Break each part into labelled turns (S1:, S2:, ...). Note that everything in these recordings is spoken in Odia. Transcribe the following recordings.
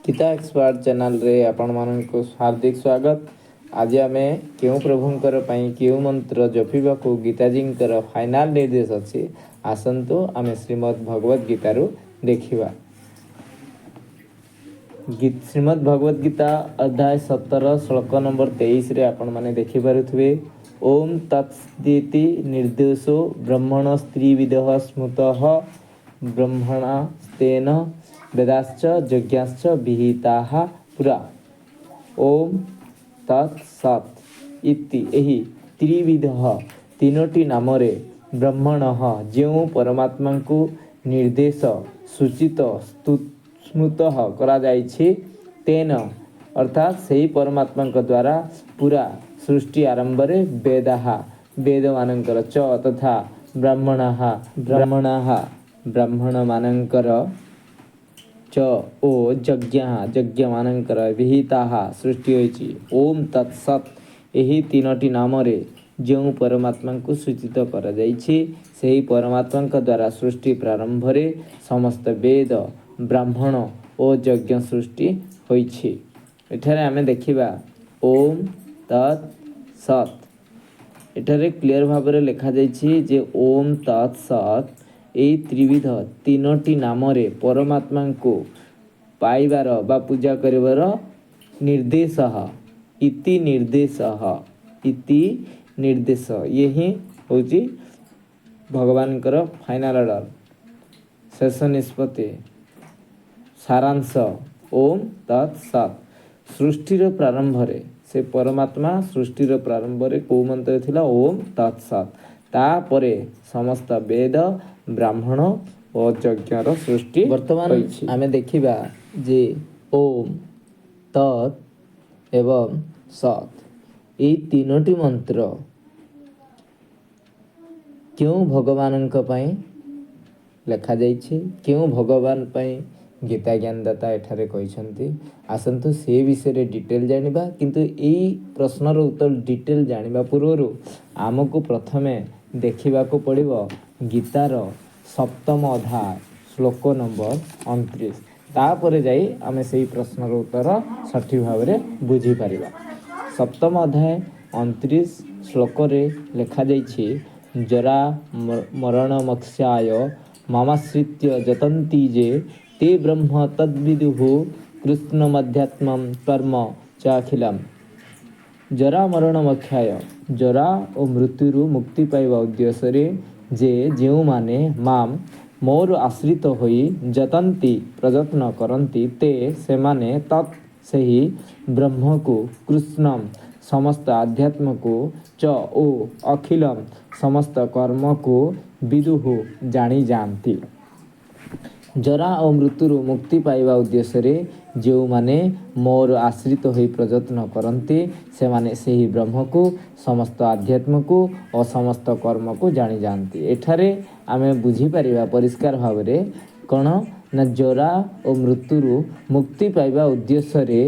S1: ଗୀତା ଏକ୍ସପର୍ଟ ଚ୍ୟାନେଲରେ ଆପଣମାନଙ୍କୁ ହାର୍ଦ୍ଦିକ ସ୍ୱାଗତ। ଆଜି ଆମେ କେଉଁ ପ୍ରଭୁଙ୍କର ପାଇଁ କେଉଁ ମନ୍ତ୍ର ଜପିବାକୁ ଗୀତାଜୀଙ୍କର ଫାଇନାଲ ନିର୍ଦ୍ଦେଶ ଅଛି, ଆସନ୍ତୁ ଆମେ ଶ୍ରୀମଦ୍ ଭଗବତ ଗୀତାରୁ ଦେଖିବା। ଶ୍ରୀମଦ୍ ଭଗବତ ଗୀତା ଅଧ୍ୟାୟ 17, ଶ୍ଲୋକ ନମ୍ବର 23ରେ ଆପଣମାନେ ଦେଖିପାରୁଥିବେ, ଓମ୍ ତତ୍ସଦିତି ନିର୍ଦ୍ଦେଶୋ ବ୍ରହ୍ମଣସ୍ତ୍ରିବିଧ ସ୍ମୃତଃ ବ୍ରାହ୍ମଣାସ୍ତେନ ବେଦାଶ୍ଚ ଯଜ୍ଞାଶ୍ଚ ବିହିତାଃ ପୁରା। ଓମ୍ ତତ୍ ସତ୍ ଇତି, ଏହି ତ୍ରିବିଧ, ତିନୋଟି ନାମରେ, ବ୍ରହ୍ମଣଃ, ଯେଉଁ ପରମାତ୍ମାଙ୍କୁ, ନିର୍ଦ୍ଦେଶ ସୂଚିତ, ସ୍ମୃତଃ, କରାଯାଇଛି, ତେନ, ଅର୍ଥାତ୍ ସେହି ପରମାତ୍ମାଙ୍କ ଦ୍ୱାରା, ପୁରା, ସୃଷ୍ଟି ଆରମ୍ଭରେ, ବେଦାଃ, ବେଦମାନଙ୍କର, ଚ, ତଥା, ବ୍ରାହ୍ମଣାଃ, ବ୍ରାହ୍ମଣାଃ, ବ୍ରାହ୍ମଣମାନଙ୍କର, ଚ, ଓ, ଯଜ୍ଞ, ଯଜ୍ଞମାନଙ୍କର, ବିହିତାଃ, ସୃଷ୍ଟି ହୋଇଛି। ଓମ୍ ତତ୍ ସତ୍, ଏହି ତିନୋଟି ନାମରେ ଯେଉଁ ପରମାତ୍ମାଙ୍କୁ ସୂଚିତ କରାଯାଇଛି, ସେହି ପରମାତ୍ମାଙ୍କ ଦ୍ୱାରା ସୃଷ୍ଟି ପ୍ରାରମ୍ଭରେ ସମସ୍ତ ବେଦ, ବ୍ରାହ୍ମଣ ଓ ଯଜ୍ଞ ସୃଷ୍ଟି ହୋଇଛି। ଏଠାରେ ଆମେ ଦେଖିବା ଓମ୍ ତତ୍ ସତ୍। ଏଠାରେ କ୍ଲିଅର ଭାବରେ ଲେଖାଯାଇଛି ଯେ ଓମ୍ ତତ୍ ସତ୍, ଏଇ ତ୍ରିବିଧ, ତିନୋଟି ନାମରେ ପରମାତ୍ମାଙ୍କୁ ପାଇବାର ବା ପୂଜା କରିବାର ନିର୍ଦ୍ଦେଶ, ଇତି ନିର୍ଦ୍ଦେଶ, ଇତି ନିର୍ଦ୍ଦେଶ। ଇଏ ହିଁ ହେଉଛି ଭଗବାନଙ୍କର ଫାଇନାଲ ଅର୍ଡ଼ର, ଶେଷ ନିଷ୍ପତ୍ତି, ସାରାଂଶ। ଓମ୍ ତତ୍ ସତ୍। ସୃଷ୍ଟିର ପ୍ରାରମ୍ଭରେ ସେ ପରମାତ୍ମା, ସୃଷ୍ଟିର ପ୍ରାରମ୍ଭରେ କେଉଁ ମନ୍ତ୍ର ଥିଲା? ଓମ୍ ତତ୍ ସତ୍। ତାପରେ ସମସ୍ତ ବେଦ, ବ୍ରାହ୍ମଣ ଓ ଯଜ୍ଞର ସୃଷ୍ଟି ବର୍ତ୍ତମାନ
S2: ହୋଇଛି।
S1: ଆମେ ଦେଖିବା ଯେ ଓମ୍, ତତ୍ ଏବଂ ସତ୍, ଏଇ ତିନୋଟି ମନ୍ତ୍ର କେଉଁ ଭଗବାନଙ୍କ ପାଇଁ ଲେଖାଯାଇଛି, କେଉଁ ଭଗବାନ ପାଇଁ ଗୀତା ଜ୍ଞାନଦାତା ଏଠାରେ କହିଛନ୍ତି, ଆସନ୍ତୁ ସେ ବିଷୟରେ ଡିଟେଲ୍ ଜାଣିବା। କିନ୍ତୁ ଏଇ ପ୍ରଶ୍ନର ଉତ୍ତର ଡିଟେଲ୍ ଜାଣିବା ପୂର୍ବରୁ ଆମକୁ ପ୍ରଥମେ ଦେଖିବାକୁ ପଡ଼ିବ ଗୀତାର ସପ୍ତମ ଅଧ୍ୟାୟ, ଶ୍ଲୋକ ନମ୍ବର 29। ତାପରେ ଯାଇ ଆମେ ସେଇ ପ୍ରଶ୍ନର ଉତ୍ତର ସଠିକ୍ ଭାବରେ ବୁଝିପାରିବା। ସପ୍ତମ ଅଧ୍ୟାୟ 29 ଶ୍ଲୋକରେ ଲେଖାଯାଇଛି, ଜରା ମରଣ ମୋକ୍ଷାୟ ମାମାଶ୍ରିତ୍ୟ ଯତନ୍ତି ଯେ ତେ ବ୍ରହ୍ମ ତଦ୍ବିଦୁଃ କୃତ୍ସ୍ନମଧ୍ୟାତ୍ମಂ କର୍ମ ଚ ଅଖିଲମ୍। ଜରା ମରଣ ମୋକ୍ଷାୟ, ଜରା ଓ ମୃତ୍ୟୁରୁ ମୁକ୍ତି ପାଇବା ଉଦ୍ଦେଶ୍ୟରେ, ଯେ, ଯେଉଁମାନେ, ମାମ୍, ମୋର ଆଶ୍ରିତ ହୋଇ, ଯତନ୍ତି, ପ୍ରଯତ୍ନ କରନ୍ତି, ତେ, ସେମାନେ, ତତ୍, ସେହି ବ୍ରହ୍ମକୁ, କୃତ୍ସ୍ନମ୍, ସମସ୍ତ ଆଧ୍ୟାତ୍ମକୁ, ଚ, ଓ, ଅଖିଲମ୍, ସମସ୍ତ କର୍ମକୁ, ବିଦୁଃ, ଜାଣିଯାଆନ୍ତି। ଜରା ଓ ମୃତ୍ୟୁରୁ ମୁକ୍ତି ପାଇବା ଉଦ୍ଦେଶ୍ୟରେ ଯେଉଁମାନେ ମୋର ଆଶ୍ରିତ ହୋଇ ପ୍ରଯତ୍ନ କରନ୍ତି, ସେମାନେ ସେହି ବ୍ରହ୍ମକୁ, ସମସ୍ତ ଆଧ୍ୟାତ୍ମକୁ ଓ ସମସ୍ତ କର୍ମକୁ ଜାଣିଯାଆନ୍ତି। ଏଠାରେ ଆମେ ବୁଝିପାରିବା ପରିଷ୍କାର ଭାବରେ କ'ଣ ନା ଜରା ଓ ମୃତ୍ୟୁରୁ ମୁକ୍ତି ପାଇବା ଉଦ୍ଦେଶ୍ୟରେ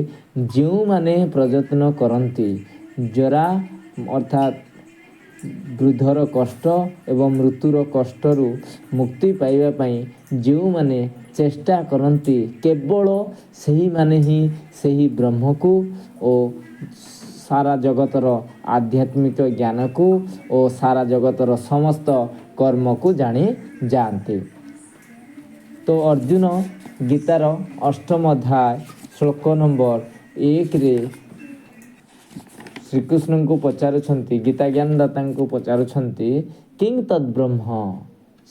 S1: ଯେଉଁମାନେ ପ୍ରଯତ୍ନ କରନ୍ତି, ଜରା ଅର୍ଥାତ୍ ବୃଦ୍ଧର କଷ୍ଟ ଏବଂ ମୃତ୍ୟୁର କଷ୍ଟରୁ ମୁକ୍ତି ପାଇବା ପାଇଁ ଯେଉଁମାନେ ଚେଷ୍ଟା କରନ୍ତି, କେବଳ ସେହିମାନେ ହିଁ ସେହି ବ୍ରହ୍ମକୁ ଓ ସାରା ଜଗତର ଆଧ୍ୟାତ୍ମିକ ଜ୍ଞାନକୁ ଓ ସାରା ଜଗତର ସମସ୍ତ କର୍ମକୁ ଜାଣି ଯାଆନ୍ତି। ତ ଅର୍ଜୁନ ଗୀତାର ଅଷ୍ଟମ ଅଧ୍ୟାୟ, ଶ୍ଲୋକ ନମ୍ବର 1ରେ ଶ୍ରୀକୃଷ୍ଣଙ୍କୁ ପଚାରୁଛନ୍ତି, ଗୀତା ଜ୍ଞାନଦାତାଙ୍କୁ ପଚାରୁଛନ୍ତି, କିଂ ତଦ୍ ବ୍ରହ୍ମ,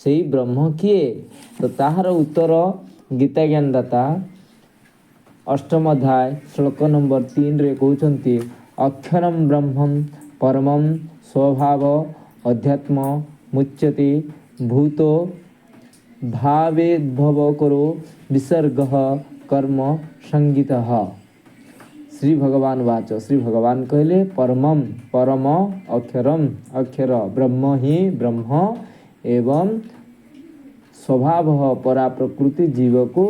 S1: ସେଇ ବ୍ରହ୍ମ କିଏ? ତ ତାହାର ଉତ୍ତର ଗୀତା ଜ୍ଞାନଦାତା ଅଷ୍ଟମ ଅଧ୍ୟାୟ, ଶ୍ଲୋକ ନମ୍ବର 3ରେ କହୁଛନ୍ତି, ଅକ୍ଷରମ ବ୍ରହ୍ମ ପରମಂ ସ୍ୱଭାବ ଅଧ୍ୟାତ୍ମ ମୁଚ୍ୟତେ ଭୂତ ଭାବେଦ୍ଭବ କରୋ ବିସର୍ଗ କର୍ମ ସଂଗୀତଃ। ଶ୍ରୀ ଭଗବାନ ବାଚ, ଶ୍ରୀ ଭଗବାନ କହିଲେ, ପରମମ୍, ପରମ, ଅକ୍ଷରମ୍, ଅକ୍ଷର, ବ୍ରହ୍ମ ହିଁ ବ୍ରହ୍ମ ଏବଂ ସ୍ୱଭାବ, ପରା ପ୍ରକୃତି, ଜୀବକୁ,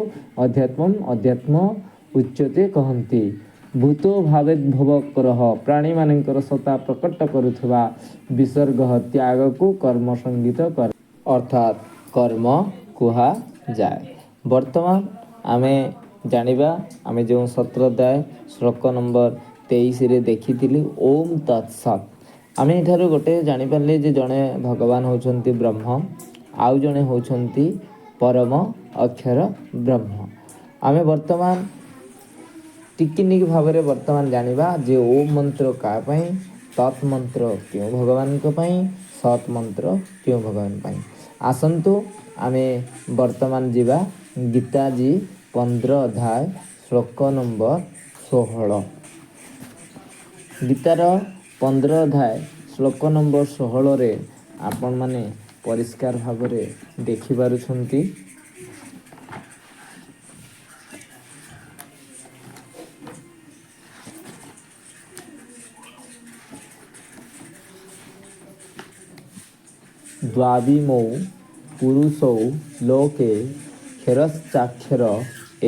S1: ଅଧ୍ୟାତ୍ମ, ଅଧ୍ୟାତ୍ମ, ଉଚ୍ଚତେ, କହନ୍ତି, ଭୂତ ଭାବେଦ୍ଭବ କରହ, ପ୍ରାଣୀମାନଙ୍କର ସତ୍ତା ପ୍ରକଟ କରୁଥିବା, ବିସର୍ଗ, ତ୍ୟାଗକୁ, କର୍ମ ସଙ୍ଗୀତ କର, ଅର୍ଥାତ୍ କର୍ମ କୁହାଯାଏ। ବର୍ତ୍ତମାନ ଆମେ ଜାଣିବା ଆମେ ଯେଉଁ 17 ଅଧ୍ୟାୟ ଶ୍ଲୋକ ନମ୍ବର 23ରେ ଦେଖିଥିଲି ଓମ୍ ତତ୍ ସତ୍। ଆମେ ଏଠାରୁ ଗୋଟେ ଜାଣିପାରିଲେ ଯେ ଜଣେ ଭଗବାନ ହେଉଛନ୍ତି ବ୍ରହ୍ମ, ଆଉ ଜଣେ ହେଉଛନ୍ତି ପରମ ଅକ୍ଷର ବ୍ରହ୍ମ। ଆମେ ବର୍ତ୍ତମାନ ଟିକିନିକି ଭାବରେ ବର୍ତ୍ତମାନ ଜାଣିବା ଯେ ଓମ୍ ମନ୍ତ୍ର କାହା ପାଇଁ, ତତ୍ ମନ୍ତ୍ର କେଉଁ ଭଗବାନଙ୍କ ପାଇଁ, ସତ୍ ମନ୍ତ୍ର କେଉଁ ଭଗବାନ ପାଇଁ। ଆସନ୍ତୁ ଆମେ ବର୍ତ୍ତମାନ ଯିବା ଗୀତାଜୀ 15 ଅଧ୍ୟାୟ ଶ୍ଲୋକ ନମ୍ବର 16। ଗୀତାର 15 ଅଧ୍ୟାୟ ଶ୍ଲୋକ ନମ୍ବର 16ରେ ଆପଣମାନେ ପରିଷ୍କାର ଭାବରେ ଦେଖିପାରୁଛନ୍ତି। ଦ୍ୱାବିମୌ ପୁରୁଷୌ ଲୋକେ କ୍ଷରଶ୍ଚାକ୍ଷର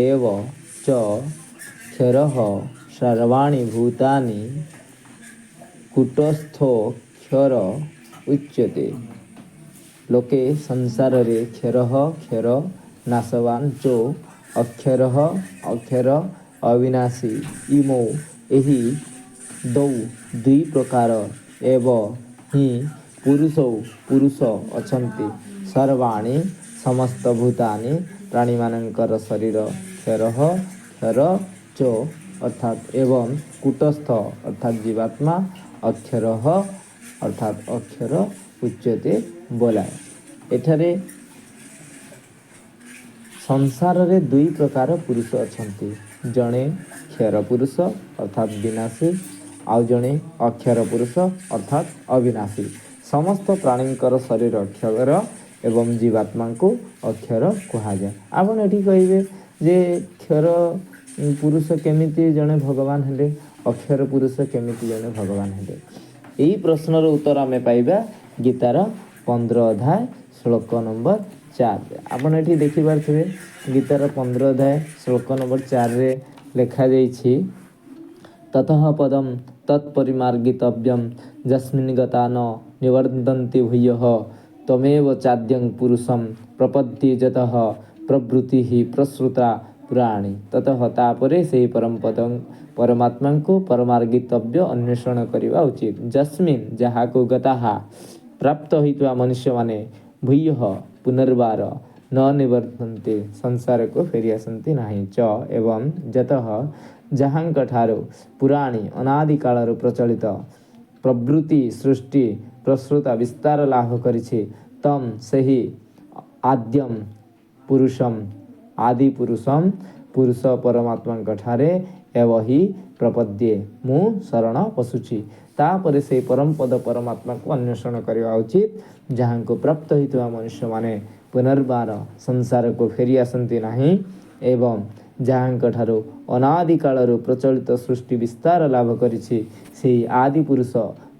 S1: ଏବ ଚ କ୍ଷରଃ ସର୍ବାଣି ଭୂତାନି କୂଟସ୍ଥୋକ୍ଷର ଉଚ୍ୟତେ। ଲୋକେ ସଂସାରରେ କ୍ଷରଃ କ୍ଷର ନାଶବାନ ଚୋ ଅକ୍ଷରଃ ଅକ୍ଷର ଅବିନାଶୀ ଇମୌ ଏହି ଦୌ ଦୁଇ ପ୍ରକାର ଏବ ହିଁ ପୁରୁଷୌ ପୁରୁଷ ଅଛନ୍ତି। ସର୍ବାଣି ସମସ୍ତ ଭୂତାନି ପ୍ରାଣୀମାନଙ୍କର ଶରୀର କ୍ଷରଃ କ୍ଷର ଚ ଅର୍ଥାତ୍ ଏବଂ କୂଟସ୍ଥ ଅର୍ଥାତ୍ ଜୀବାତ୍ମା ଅକ୍ଷରଃ ଅର୍ଥାତ୍ ଅକ୍ଷର ଉଚ୍ୟତେ ବୋଲାଏ। ଏଠାରେ ସଂସାରରେ ଦୁଇ ପ୍ରକାର ପୁରୁଷ ଅଛନ୍ତି, ଜଣେ କ୍ଷର ପୁରୁଷ ଅର୍ଥାତ୍ ବିନାଶୀ, ଆଉ ଜଣେ ଅକ୍ଷର ପୁରୁଷ ଅର୍ଥାତ୍ ଅବିନାଶୀ। ସମସ୍ତ ପ୍ରାଣୀଙ୍କର ଶରୀର କ୍ଷର ଏବଂ ଜୀବାତ୍ମାଙ୍କୁ ଅକ୍ଷର କୁହାଯାଏ। ଆପଣ ଏଠି କହିବେ ଯେ କ୍ଷର ପୁରୁଷ କେମିତି ଜଣେ ଭଗବାନ ହେଲେ, ଅକ୍ଷର ପୁରୁଷ କେମିତି ଜଣେ ଭଗବାନ ହେଲେ? ଏହି ପ୍ରଶ୍ନର ଉତ୍ତର ଆମେ ପାଇବା ଗୀତାର 15 ଅଧ୍ୟାୟ ଶ୍ଲୋକ ନମ୍ବର 4ରେ। ଆପଣ ଏଠି ଦେଖିପାରୁଥିବେ ଗୀତାର 15 ଅଧ୍ୟାୟ ଶ୍ଲୋକ ନମ୍ବର 4ରେ ଲେଖାଯାଇଛି, ତତଃ ପଦಂ ତତ୍ପରିମାର୍ଗିତବ୍ୟಂ ଯସ୍ମିନ୍ ଗତା ନ ନିବର୍ତ୍ତନ୍ତି ଭୂୟଃ ତ୍ୱମେବ ଚାଦ୍ୟଂ ପୁରୁଷಂ ପ୍ରପଦ୍ୟେ ଯତଃ ପ୍ରବୃତ୍ତି ପ୍ରସୃତା ପୁରାଣୀ। ତତଃ ତାପରେ ସେହି ପରମପଦ ପରମାତ୍ମାଙ୍କୁ ପରମାର୍ଗିତବ୍ୟ ଅନ୍ୱେଷଣ କରିବା ଉଚିତ। ଯସ୍ମିନ୍ ଯାହାକୁ ଗତାହା ପ୍ରାପ୍ତ ହୋଇଥିବା ମନୁଷ୍ୟମାନେ ଭୂୟଃ ପୁନର୍ବାର ନ ନିବର୍ତ୍ତନ୍ତି ସଂସାରକୁ ଫେରି ଆସନ୍ତି ନାହିଁ, ଚ ଏବଂ ଯତଃ ଯାହାଙ୍କ ଠାରୁ ପୁରାଣୀ ଅନାଦି କାଳରୁ ପ୍ରଚଳିତ ପ୍ରବୃତ୍ତି ସୃଷ୍ଟି ପ୍ରସୃତା ବିସ୍ତାର ଲାଭ କରିଛି, ତମ୍ ସେହି ଆଦ୍ୟମ ପୁରୁଷମ ଆଦି ପୁରୁଷମ ପୁରୁଷ ପରମାତ୍ମାଙ୍କ ଠାରେ ଏବ ହି ପ୍ରପଦ୍ୟେ ମୁଁ ଶରଣ ପଶୁଛି। ତାପରେ ସେଇ ପରମପଦ ପରମାତ୍ମାକୁ ଅନ୍ୱେଷଣ କରିବା ଉଚିତ, ଯାହାଙ୍କୁ ପ୍ରାପ୍ତ ହୋଇଥିବା ମନୁଷ୍ୟମାନେ ପୁନର୍ବାର ସଂସାରକୁ ଫେରି ଆସନ୍ତି ନାହିଁ ଏବଂ ଯାହାଙ୍କ ଠାରୁ ଅନାଦି କାଳରୁ ପ୍ରଚଳିତ ସୃଷ୍ଟି ବିସ୍ତାର ଲାଭ କରିଛି, ସେଇ ଆଦି ପୁରୁଷ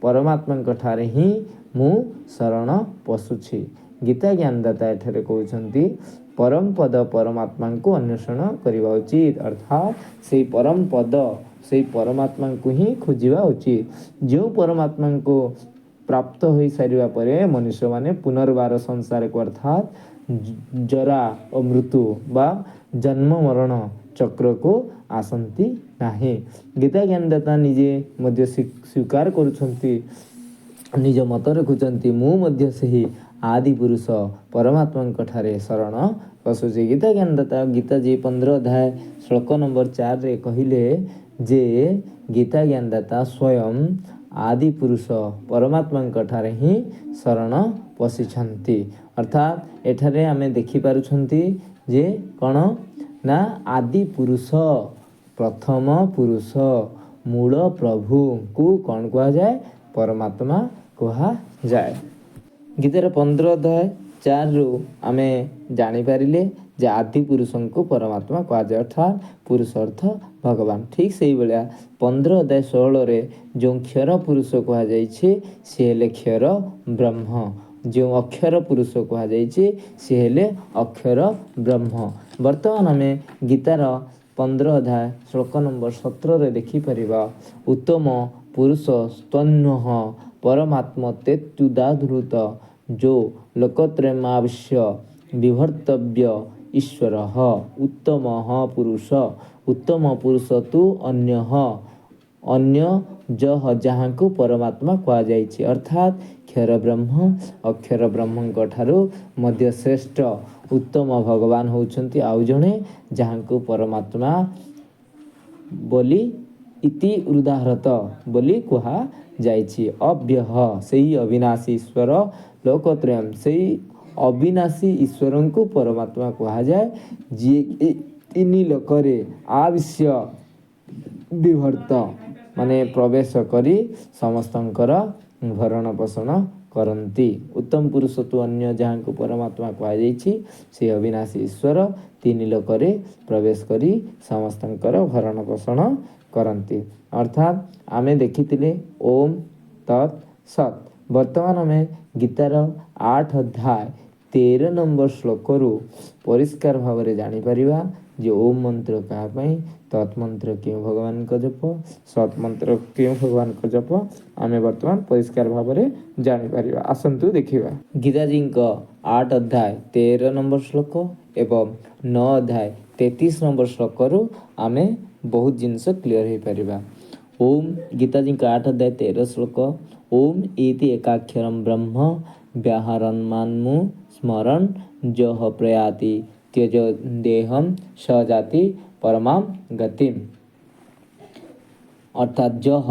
S1: ପରମାତ୍ମାଙ୍କ ଠାରେ ହିଁ ମୁଁ ଶରଣ ପଶୁଛି। ଗୀତା ଜ୍ଞାନଦାତା ଏଠାରେ କହୁଛନ୍ତି ପରମପଦ ପରମାତ୍ମାଙ୍କୁ ଅନ୍ୱେଷଣ କରିବା ଉଚିତ, ଅର୍ଥାତ୍ ସେଇ ପରମପଦ ସେଇ ପରମାତ୍ମାଙ୍କୁ ହିଁ ଖୋଜିବା ଉଚିତ, ଯେଉଁ ପରମାତ୍ମାଙ୍କୁ ପ୍ରାପ୍ତ ହୋଇସାରିବା ପରେ ମନୁଷ୍ୟମାନେ ପୁନର୍ବାର ସଂସାରକୁ ଅର୍ଥାତ୍ ଜରା ଓ ମୃତ୍ୟୁ ବା ଜନ୍ମ ମରଣ ଚକ୍ରକୁ ଆସନ୍ତି ନାହିଁ। ଗୀତା ଜ୍ଞାନଦାତା ନିଜେ ମଧ୍ୟ ସ୍ୱୀକାର କରୁଛନ୍ତି, ନିଜ ମତ ରଖୁଛନ୍ତି, ମୁଁ ମଧ୍ୟ ସେହି ଆଦି ପୁରୁଷ ପରମାତ୍ମାଙ୍କ ଠାରେ ଶରଣ ପଶୁଛି। ଗୀତା ଜ୍ଞାନଦାତା ଗୀତାଜୀ 15 ଅଧ୍ୟାୟ ଶ୍ଲୋକ ନମ୍ବର 4ରେ କହିଲେ ଯେ ଗୀତା ଜ୍ଞାନଦାତା ସ୍ୱୟଂ ଆଦି ପୁରୁଷ ପରମାତ୍ମାଙ୍କ ଠାରେ ହିଁ ଶରଣ ପଶିଛନ୍ତି। ଅର୍ଥାତ୍ ଏଠାରେ ଆମେ ଦେଖିପାରୁଛନ୍ତି ଯେ କ'ଣ ନା ଆଦି ପୁରୁଷ ପ୍ରଥମ ପୁରୁଷ ମୂଳ ପ୍ରଭୁଙ୍କୁ କ'ଣ କୁହାଯାଏ? ପରମାତ୍ମା କୁହାଯାଏ। ଗୀତାର 15 ଅଧ୍ୟାୟ 4ରୁ ଆମେ ଜାଣିପାରିଲେ ଯେ ଆଦି ପୁରୁଷଙ୍କୁ ପରମାତ୍ମା କୁହାଯାଏ, ଅର୍ଥାତ୍ ପୁରୁଷ ଅର୍ଥ ଭଗବାନ। ଠିକ୍ ସେଇଭଳିଆ 15 ଅଧ୍ୟାୟ 16ରେ ଯେଉଁ କ୍ଷର ପୁରୁଷ କୁହାଯାଇଛି ସିଏ ହେଲେ କ୍ଷର ବ୍ରହ୍ମ, ଯେଉଁ ଅକ୍ଷର ପୁରୁଷ କୁହାଯାଇଛି ସିଏ ହେଲେ ଅକ୍ଷର ବ୍ରହ୍ମ। ବର୍ତ୍ତମାନ ଆମେ ଗୀତାର 15 ଅଧ୍ୟାୟ ଶ୍ଲୋକ ନମ୍ବର 17ରେ ଦେଖିପାରିବା, ଉତ୍ତମ ପୁରୁଷ ସ୍ତନ୍ୱହ ପରମାତ୍ମ ତେତ୍ୟୁଦାଧୃତ ଯୋ ଲୋକତ୍ରୟମାବଶ୍ୟ ବିଭର୍ତ୍ତବ୍ୟ ଈଶ୍ୱର ଉତ୍ତମ ପୁରୁଷ, ଉତ୍ତମ ପୁରୁଷ ତୁ ଅନ୍ୟ, ଅନ୍ୟ ଯହ ଯାହାଙ୍କୁ ପରମାତ୍ମା କୁହାଯାଇଛି। ଅର୍ଥାତ୍ କ୍ଷର ବ୍ରହ୍ମ, ଅକ୍ଷର ବ୍ରହ୍ମଙ୍କ ଠାରୁ ମଧ୍ୟ ଶ୍ରେଷ୍ଠ ଉତ୍ତମ ଭଗବାନ ହେଉଛନ୍ତି ଆଉ ଜଣେ, ଯାହାଙ୍କୁ ପରମାତ୍ମା ବୋଲି ଇତି ଉଦାହରତ ବୋଲି କୁହାଯାଇଛି। ଅବ୍ୟୟ ସେଇ ଅବିନାଶୀ ଈଶ୍ୱର, ଲୋକତ୍ରୟମ୍ ସେଇ ଅବିନାଶୀ ଈଶ୍ୱରଙ୍କୁ ପରମାତ୍ମା କୁହାଯାଏ, ଯିଏ ତିନି ଲୋକରେ ଆବିଶ୍ୟ ବିଭର୍ତ୍ତ ମାନେ ପ୍ରବେଶ କରି ସମସ୍ତଙ୍କର ଭରଣ ପୋଷଣ କରନ୍ତି। ଉତ୍ତମ ପୁରୁଷ ତୁ ଅନ୍ୟ ଯାହାଙ୍କୁ ପରମାତ୍ମା କୁହାଯାଇଛି, ସେ ଅବିନାଶୀ ଈଶ୍ୱର ତିନି ଲୋକରେ ପ୍ରବେଶ କରି ସମସ୍ତଙ୍କର ଭରଣ ପୋଷଣ କରନ୍ତି। ଅର୍ଥାତ୍ ଆମେ ଦେଖିଥିଲେ ଓମ୍ ତତ୍ ସତ୍। ବର୍ତ୍ତମାନ ଆମେ ଗୀତାର 8 ଅଧ୍ୟାୟ 13 ନମ୍ବର ଶ୍ଲୋକରୁ ପରିଷ୍କାର ଭାବରେ ଜାଣିପାରିବା ଯେ ଓମ୍ ମନ୍ତ୍ର କାହା ପାଇଁ, ତତ୍ ମନ୍ତ୍ର କେଉଁ ଭଗବାନଙ୍କ ଜପ, ସତ୍ ମନ୍ତ୍ର କେଉଁ ଭଗବାନଙ୍କ ଜପ, ଆମେ ବର୍ତ୍ତମାନ ପରିଷ୍କାର ଭାବରେ ଜାଣିପାରିବା। ଆସନ୍ତୁ ଦେଖିବା ଗୀତାଜୀଙ୍କ 8 ଅଧ୍ୟାୟ 13 ନମ୍ବର ଶ୍ଲୋକ ଏବଂ 9 ଅଧ୍ୟାୟ 33 ନମ୍ବର ଶ୍ଲୋକରୁ ଆମେ ବହୁତ ଜିନିଷ କ୍ଲିଅର ହେଇପାରିବା। ଓମ୍, ଗୀତାଜୀଙ୍କ 8 ଅଧ୍ୟାୟ 13 ଶ୍ଲୋକ, ଓମ୍ ଇତି ଏକାକ୍ଷରಂ ବ୍ରହ୍ମ ବ୍ୟାହରନ୍ମାନୁ ସ୍ମରନ୍ ଯହ ପ୍ରୟାତି ତ୍ୟଜ ଦେହಂ ସଜାତି ପରମାಂ ଗତିମ୍। ଅର୍ଥାତ୍ ଯହ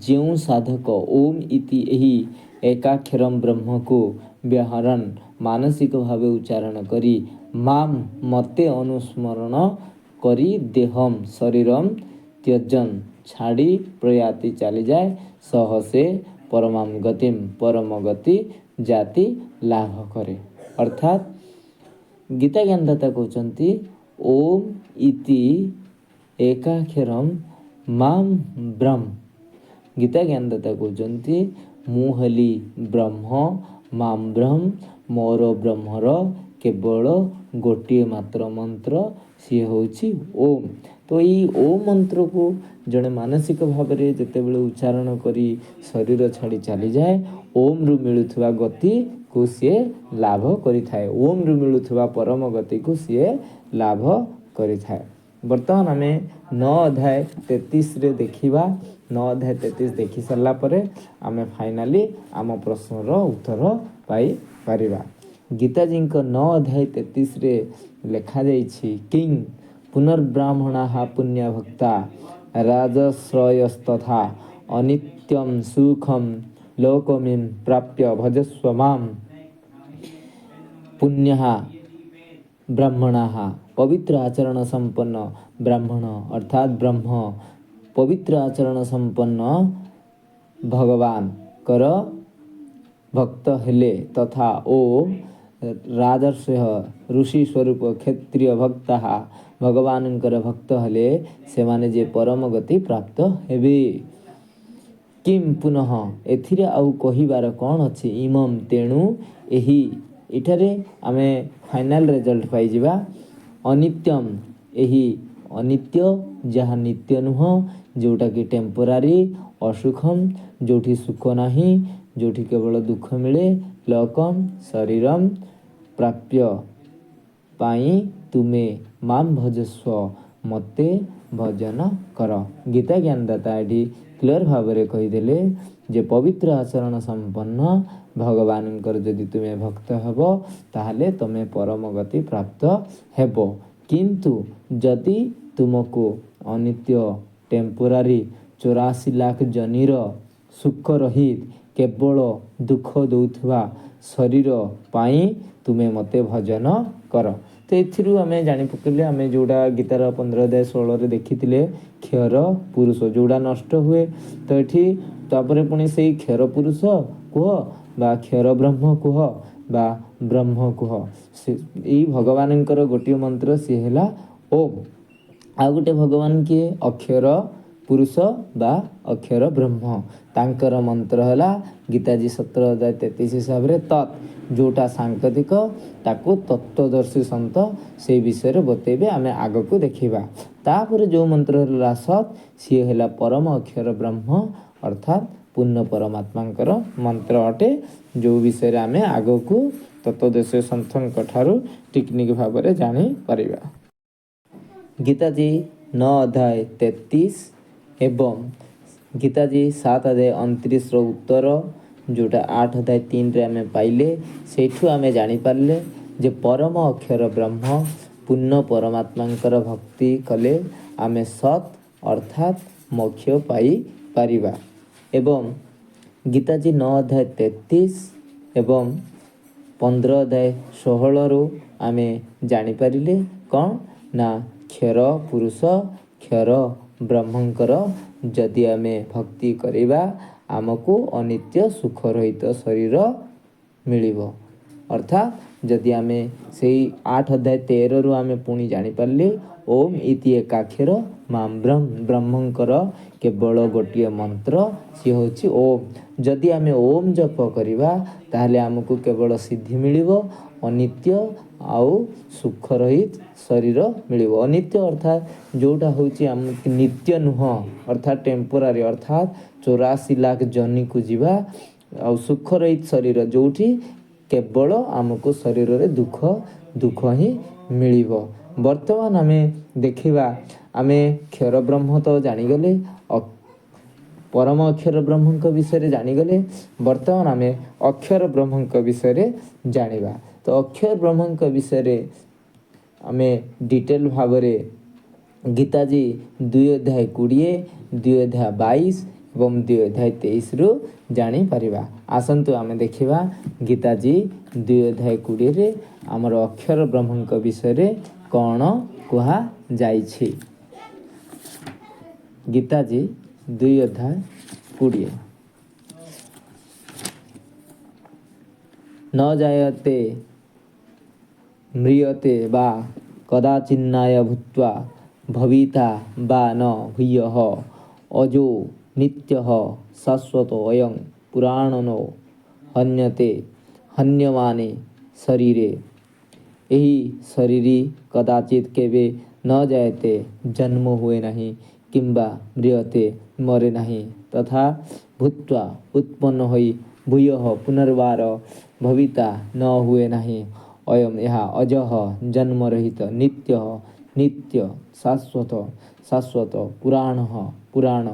S1: ଯେଉଁ ସାଧକ, ଓମ୍ ଇତି ଏହି ଏକାକ୍ଷରମ ବ୍ରହ୍ମକୁ, ବ୍ୟାହରନ୍ ମାନସିକ ଭାବେ ଉଚ୍ଚାରଣ କରି, ମାମ୍ ମତେ ଅନୁସ୍ମରଣ କରି, ଦେହମ୍ ଶରୀରମ୍, ତ୍ୟଜନ୍ ଛାଡ଼ି, ପ୍ରୟାତି ଚାଲିଯାଏ, ସହ ସେ, ପରମାಂ ଗତିମ୍ ପରମ ଗତି, ଜାତି ଲାଭ କରେ। ଅର୍ଥାତ୍ ଗୀତା ଜ୍ଞାନଦାତା କହୁଛନ୍ତି ଓମ୍ ଇତି ଏକାକ୍ଷରମ୍ ମାମ୍ ବ୍ରହ୍ମ। ଗୀତା ଜ୍ଞାନଦାତା କହୁଛନ୍ତି ମୁଁ ହେଲି ବ୍ରହ୍ମ, ମାମ୍ ବ୍ରହ୍ମ, ମୋର ବ୍ରହ୍ମର କେବଳ ଗୋଟିଏ ମାତ୍ର ମନ୍ତ୍ର, ସିଏ ହେଉଛି ଓମ୍। ତ ଏଇ ଓମ୍ ମନ୍ତ୍ରକୁ ଜଣେ ମାନସିକ ଭାବରେ ଯେତେବେଳେ ଉଚ୍ଚାରଣ କରି ଶରୀର ଛାଡ଼ି ଚାଲିଯାଏ, ଓମ୍ରୁ ମିଳୁଥିବା ଗତିକୁ ସିଏ ଲାଭ କରିଥାଏ। ଓମ୍ରୁ ମିଳୁଥିବା ପରମ ଗତିକୁ ସିଏ ଲାଭ କରିଥାଏ। ବର୍ତ୍ତମାନ ଆମେ 9 ଅଧ୍ୟାୟ 33ରେ ଦେଖିବା। 9 ଅଧ୍ୟାୟ 33 ଦେଖି ସାରିଲା ପରେ ଆମେ ଫାଇନାଲି ଆମ ପ୍ରଶ୍ନର ଉତ୍ତର ପାଇପାରିବା। ଗୀତାଜୀଙ୍କ 9 ଅଧ୍ୟାୟ 33ରେ ଲେଖାଯାଇଛି, କିଂ ପୁନର୍ବ୍ରାହ୍ମଣାଃ ପୁଣ୍ୟଭକ୍ତା ରାଜର୍ଷୟସ୍ତଥା ଅନିତ୍ୟಂ ସୁଖಂ ଲୋକମିଂ ପ୍ରାପ୍ୟ ଭଜସ୍ୱ ମାମ୍। ପୁଣ୍ୟାଃ ବ୍ରାହ୍ମଣାଃ ପବିତ୍ର ଆଚରଣ ସମ୍ପନ୍ନ ବ୍ରାହ୍ମଣ, ଅର୍ଥାତ୍ ବ୍ରହ୍ମ ପବିତ୍ର ଆଚରଣ ସମ୍ପନ୍ନ ଭଗବାନଙ୍କର ଭକ୍ତ ହେଲେ, ତଥା ଓ ରାଜର୍ଷୟ ଋଷି ସ୍ୱରୂପ କ୍ଷତ୍ରିୟ ଭକ୍ତାଃ ଭଗବାନଙ୍କର ଭକ୍ତ ହେଲେ ସେମାନେ ଯେ ପରମ ଗତି ପ୍ରାପ୍ତ ହେବେ। କିମ୍ ପୁନଃ ଏଥିରେ ଆଉ କହିବାର କ'ଣ ଅଛି? ଇମମ୍ ତେଣୁ ଏହି, ଏଠାରେ ଆମେ ଫାଇନାଲ ରେଜଲ୍ଟ ପାଇଯିବା। ଅନିତ୍ୟମ୍ ଏହି ଅନିତ୍ୟ ଯାହା ନିତ୍ୟ ନୁହଁ, ଯେଉଁଟାକି ଟେମ୍ପୋରାରୀ, ଅସୁଖମ୍ ଯେଉଁଠି ସୁଖ ନାହିଁ, ଯେଉଁଠି କେବଳ ଦୁଃଖ ମିଳେ, ଲୋକମ୍ ଶରୀରମ୍, ପ୍ରାପ୍ୟ ପାଇଁ, ତୁମେ ମାମ୍ ଭଜସ୍ୱ ମୋତେ ଭଜନ କର। ଗୀତା ଜ୍ଞାନଦାତା ଏଠି କ୍ଲିଅର ଭାବରେ କହିଦେଲେ ଯେ ପବିତ୍ର ଆଚରଣ ସମ୍ପନ୍ନ ଭଗବାନଙ୍କର ଯଦି ତୁମେ ଭକ୍ତ ହେବ, ତାହେଲେ ତୁମେ ପରମ ଗତି ପ୍ରାପ୍ତ ହେବ। କିନ୍ତୁ ଯଦି ତୁମକୁ ଅନିତ୍ୟ ଟେମ୍ପୋରାରୀ 84 ଲାଖ ଜନିର ସୁଖ ରହିତ କେବଳ ଦୁଃଖ ଦେଉଥିବା ଶରୀର ପାଇଁ ତୁମେ ମୋତେ ଭଜନ କର। ତ ଏଥିରୁ ଆମେ ଜାଣି ପକେଇଲେ, ଆମେ ଯେଉଁଟା ଗୀତାର 15 ଅଧ୍ୟାୟ 16ରେ ଦେଖିଥିଲେ କ୍ଷର ପୁରୁଷ ଯେଉଁଟା ନଷ୍ଟ ହୁଏ, ତ ଏଠି ତାପରେ ପୁଣି ସେଇ କ୍ଷର ପୁରୁଷ କୁହ ବା କ୍ଷର ବ୍ରହ୍ମ କୁହ ବା ବ୍ରହ୍ମ କୁହ, ସେ ଏଇ ଭଗବାନଙ୍କର ଗୋଟିଏ ମନ୍ତ୍ର, ସିଏ ହେଲା ଓମ୍। ଆଉ ଗୋଟେ ଭଗବାନ କିଏ? ଅକ୍ଷର ପୁରୁଷ ବା ଅକ୍ଷର ବ୍ରହ୍ମ, ତାଙ୍କର ମନ୍ତ୍ର ହେଲା ଗୀତାଜୀ 17 ଅଧ୍ୟାୟ 33 ହିସାବରେ ତତ୍, ଯେଉଁଟା ସାଙ୍କେତିକ, ତାକୁ ତତ୍ତ୍ୱଦର୍ଶୀ ସନ୍ଥ ସେଇ ବିଷୟରେ ବତେଇବେ, ଆମେ ଆଗକୁ ଦେଖିବା। ତାପରେ ଯେଉଁ ମନ୍ତ୍ର ହେଲା ସତ୍, ସିଏ ହେଲା ପରମ ଅକ୍ଷର ବ୍ରହ୍ମ, ଅର୍ଥାତ୍ ପୂର୍ଣ୍ଣ ପରମାତ୍ମାଙ୍କର ମନ୍ତ୍ର ଅଟେ, ଯେଉଁ ବିଷୟରେ ଆମେ ଆଗକୁ ତତ୍ତ୍ୱଦର୍ଶୀ ସନ୍ଥଙ୍କ ଠାରୁ ଟିକିନିଖି ଭାବରେ ଜାଣିପାରିବା। ଗୀତାଜୀ 9 ଅଧ୍ୟାୟ 33 ଏବଂ ଗୀତାଜୀ 7 ଅଧ୍ୟାୟ 29ର ଉତ୍ତର, ଯେଉଁଟା 8 ଅଧ୍ୟାୟ 3ରେ ଆମେ ପାଇଲେ, ସେଇଠୁ ଆମେ ଜାଣିପାରିଲେ ଯେ ପରମ ଅକ୍ଷର ବ୍ରହ୍ମ ପୂର୍ଣ୍ଣ ପରମାତ୍ମାଙ୍କର ଭକ୍ତି କଲେ ଆମେ ସତ୍ ଅର୍ଥାତ୍ ମୋକ୍ଷ ପାଇପାରିବା। ଏବଂ ଗୀତାଜୀ 9 ଅଧ୍ୟାୟ 33 ଏବଂ 15 ଅଧ୍ୟାୟ 16ରୁ ଆମେ ଜାଣିପାରିଲେ କ'ଣ ନା କ୍ଷର ପୁରୁଷ କ୍ଷର ବ୍ରହ୍ମଙ୍କର ଯଦି ଆମେ ଭକ୍ତି କରିବା, ଆମକୁ ଅନିତ୍ୟ ସୁଖ ରହିତ ଶରୀର ମିଳିବ। ଅର୍ଥାତ୍ ଯଦି ଆମେ ସେଇ 8 ଅଧ୍ୟାୟ 13ରୁ ଆମେ ପୁଣି ଜାଣିପାରିଲେ, ଓମ୍ ଇତି ଏକାକ୍ଷର ମାମ୍ ବ୍ରହ୍ମ, ବ୍ରହ୍ମଙ୍କର କେବଳ ଗୋଟିଏ ମନ୍ତ୍ର, ସିଏ ହେଉଛି ଓମ୍। ଯଦି ଆମେ ଓମ୍ ଜପ କରିବା, ତାହେଲେ ଆମକୁ କେବଳ ସିଦ୍ଧି ମିଳିବ, ଅନିତ୍ୟ ଆଉ ସୁଖ ରହିତ ଶରୀର ମିଳିବ। ଅନିତ୍ୟ ଅର୍ଥାତ୍ ଯେଉଁଟା ହେଉଛି ଆମ ନିତ୍ୟ ନୁହଁ, ଅର୍ଥାତ୍ ଟେମ୍ପୋରାରୀ, ଅର୍ଥାତ୍ 84 ଲାଖ ଯୋନିକୁ ଯିବା, ଆଉ ସୁଖ ରହିତ ଶରୀର ଯେଉଁଠି କେବଳ ଆମକୁ ଶରୀରରେ ଦୁଃଖ ଦୁଃଖ ହିଁ ମିଳିବ। ବର୍ତ୍ତମାନ ଆମେ ଦେଖିବା, ଆମେ କ୍ଷର ବ୍ରହ୍ମ ତ ଜାଣିଗଲେ, ପରମ ଅକ୍ଷର ବ୍ରହ୍ମଙ୍କ ବିଷୟରେ ଜାଣିଗଲେ, ବର୍ତ୍ତମାନ ଆମେ ଅକ୍ଷର ବ୍ରହ୍ମଙ୍କ ବିଷୟରେ ଜାଣିବା। ତ ଅକ୍ଷର ବ୍ରହ୍ମଙ୍କ ବିଷୟରେ ଆମେ ଡିଟେଲ ଭାବରେ ଗୀତାଜୀ 2 ଅଧ୍ୟାୟ 20, 2 ଅଧ୍ୟାୟ 22 ଏବଂ 2 ଅଧ୍ୟାୟ 23ରୁ ଜାଣିପାରିବା। ଆସନ୍ତୁ ଆମେ ଦେଖିବା ଗୀତାଜୀ 2 ଅଧ୍ୟାୟ 20ରେ ଆମର ଅକ୍ଷର ବ୍ରହ୍ମଙ୍କ ବିଷୟରେ କ'ଣ କୁହାଯାଇଛି। ଗୀତାଜୀ 2 ଅଧ୍ୟାୟ 20। ନ ଜାୟତେ ମ୍ରିୟତେ ବା କଦାଚିନ୍ନାୟ ଭୂତ୍ୱା ଭବିତା ବା ନ ଭୂୟଃ ଅଜୋ ନିତ୍ୟଃ ଶାଶ୍ୱତ ଅୟଂ ପୁରାଣନୋ ହନ୍ୟତେ ହନ୍ୟମାନେ ଶରୀରେ। ଏହି ଶରୀରୀ କଦାଚିତ କେବେ ନ ଜାୟତେ ଜନ୍ମ ହୁଏ ନାହିଁ, କିମ୍ବା ମ୍ରିୟତେ ମରେ ନାହିଁ, ତଥା ଭୂତ୍ୱା ଉତ୍ପନ୍ନ ହୋଇ ଭୂୟଃ ପୁନର୍ବାର ଭବିତା ନ ହୁଏ ନାହିଁ। ଅୟମ୍ ଏହା ଅଜଃ ଜନ୍ମରହିତ, ନିତ୍ୟ ନିତ୍ୟ, ଶାଶ୍ୱତ ଶାଶ୍ୱତ, ପୁରାଣ ପୁରାଣ,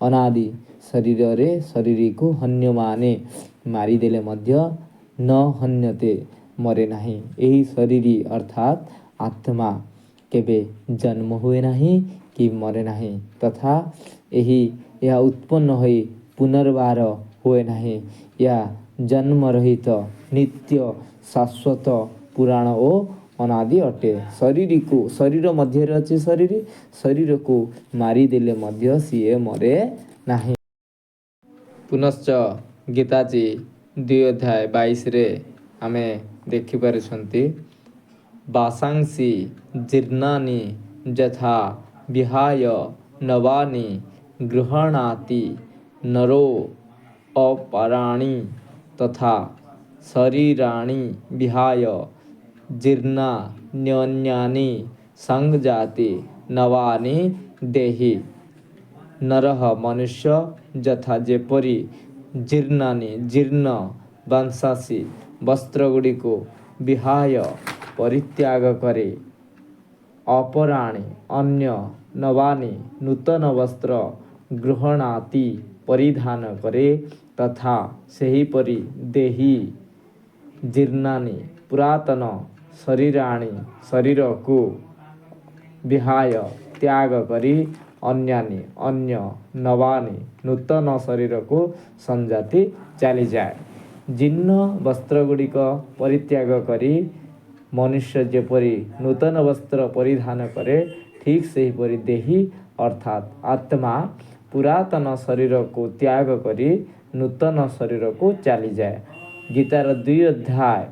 S1: ଅନାଦି ଶରୀରରେ ଶରୀରକୁ ହନ୍ୟମାନେ ମାରିଦେଲେ ମଧ୍ୟ ନ ହନ୍ୟତେ ମରେ ନାହିଁ। ଏହି ଶରୀରୀ ଅର୍ଥାତ୍ ଆତ୍ମା କେବେ ଜନ୍ମ ହୁଏ ନାହିଁ କି ମରେ ନାହିଁ, ତଥା ଏହି ଏହା ଉତ୍ପନ୍ନ ହୋଇ ପୁନର୍ବାର ହୁଏ ନାହିଁ। ଏହା ଜନ୍ମରହିତ, ନିତ୍ୟ, ଶାଶ୍ୱତ, ପୁରାଣ ଓ ଅନାଦି ଅଟେ। ଶରୀରକୁ, ଶରୀର ମଧ୍ୟରେ ଅଛି ଶରୀର, ଶରୀରକୁ ମାରିଦେଲେ ମଧ୍ୟ ସିଏ ମରେ ନାହିଁ। ପୁନଶ୍ଚ ଗୀତାଜୀ 2 ଅଧ୍ୟାୟ 22ରେ ଆମେ ଦେଖିପାରୁଛନ୍ତି, ବାସାଂସି ଜୀର୍ଣ୍ଣାନି ଯଥା ବିହାୟ ନବାନି ଗୃହଣାତି ନରୋ ଅପରାଣି ତଥା ଶରୀରାଣି ବିହାୟ ଜୀର୍ଣ୍ଣାନ୍ୟନ୍ୟାନି ସଂଜାତି ନବାନି ଦେହି। ନରଃ ମନୁଷ୍ୟ, ଯଥା ଯେପରି, ଜୀର୍ଣ୍ଣାନି ଜୀର୍ଣ୍ଣ, ବାସାଂସି ବସ୍ତ୍ରଗୁଡ଼ିକୁ, ବିହାୟ ପରିତ୍ୟାଗ କରି, ଅପରାଣି ଅନ୍ୟ, ନବାନି ନୂତନ ବସ୍ତ୍ର, ଗୃହଣାତି ପରିଧାନ କରେ, ତଥା ସେହିପରି, ଦେହି ଜୀର୍ଣ୍ଣାନି ପୁରାତନ, ଶରୀରାଣି ଶରୀରକୁ, ବିହାୟ ତ୍ୟାଗ କରି, ଅନ୍ୟାନି ଅନ୍ୟ, ନବାନି ନୂତନ ଶରୀରକୁ, ସଂଜାତି ଚାଲିଯାଏ। ଜୀର୍ଣ୍ଣ ବସ୍ତ୍ରଗୁଡ଼ିକ ପରିତ୍ୟାଗ କରି ମନୁଷ୍ୟ ଯେପରି ନୂତନ ବସ୍ତ୍ର ପରିଧାନ କରେ, ଠିକ୍ ସେହିପରି ଦେହି ଅର୍ଥାତ୍ ଆତ୍ମା ପୁରାତନ ଶରୀରକୁ ତ୍ୟାଗ କରି ନୂତନ ଶରୀରକୁ ଚାଲିଯାଏ। ଗୀତାର 2 ଅଧ୍ୟାୟ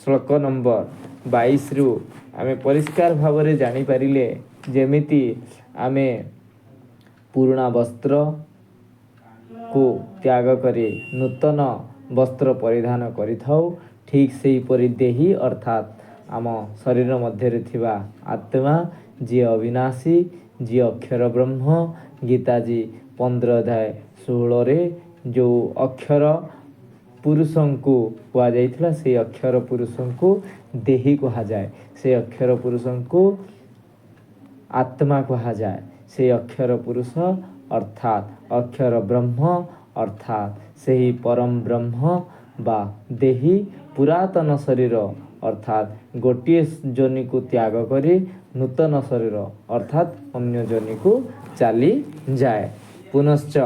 S1: ଶ୍ଲୋକ ନମ୍ବର 22ରୁ ଆମେ ପରିଷ୍କାର ଭାବରେ ଜାଣିପାରିଲେ, ଯେମିତି ଆମେ ପୁରୁଣା ବସ୍ତ୍ରକୁ ତ୍ୟାଗ କରି ନୂତନ ବସ୍ତ୍ର ପରିଧାନ କରିଥାଉ, ଠିକ୍ ସେହିପରି ଦେହି ଅର୍ଥାତ୍ ଆମ ଶରୀର ମଧ୍ୟରେ ଥିବା ଆତ୍ମା, ଯିଏ ଅବିନାଶୀ, ଯିଏ ଅକ୍ଷର ବ୍ରହ୍ମ, ଗୀତାଜୀ 15 ଅଧ୍ୟାୟ 16ରେ ଯେଉଁ ଅକ୍ଷର ପୁରୁଷଙ୍କୁ କୁହାଯାଇଥିଲା, ସେଇ ଅକ୍ଷର ପୁରୁଷଙ୍କୁ ଦେହି କୁହାଯାଏ, ସେଇ ଅକ୍ଷର ପୁରୁଷଙ୍କୁ ଆତ୍ମା କୁହାଯାଏ। ସେଇ ଅକ୍ଷର ପୁରୁଷ ଅର୍ଥାତ୍ ଅକ୍ଷର ବ୍ରହ୍ମ, ଅର୍ଥାତ୍ ସେହି ପରମ ବ୍ରହ୍ମ ବା ଦେହି ପୁରାତନ ଶରୀର ଅର୍ଥାତ୍ ଗୋଟିଏ ଯୋନିକୁ ତ୍ୟାଗ କରି ନୂତନ ଶରୀର ଅର୍ଥାତ୍ ଅନ୍ୟ ଯୋନିକୁ ଚାଲିଯାଏ। ପୁନଶ୍ଚ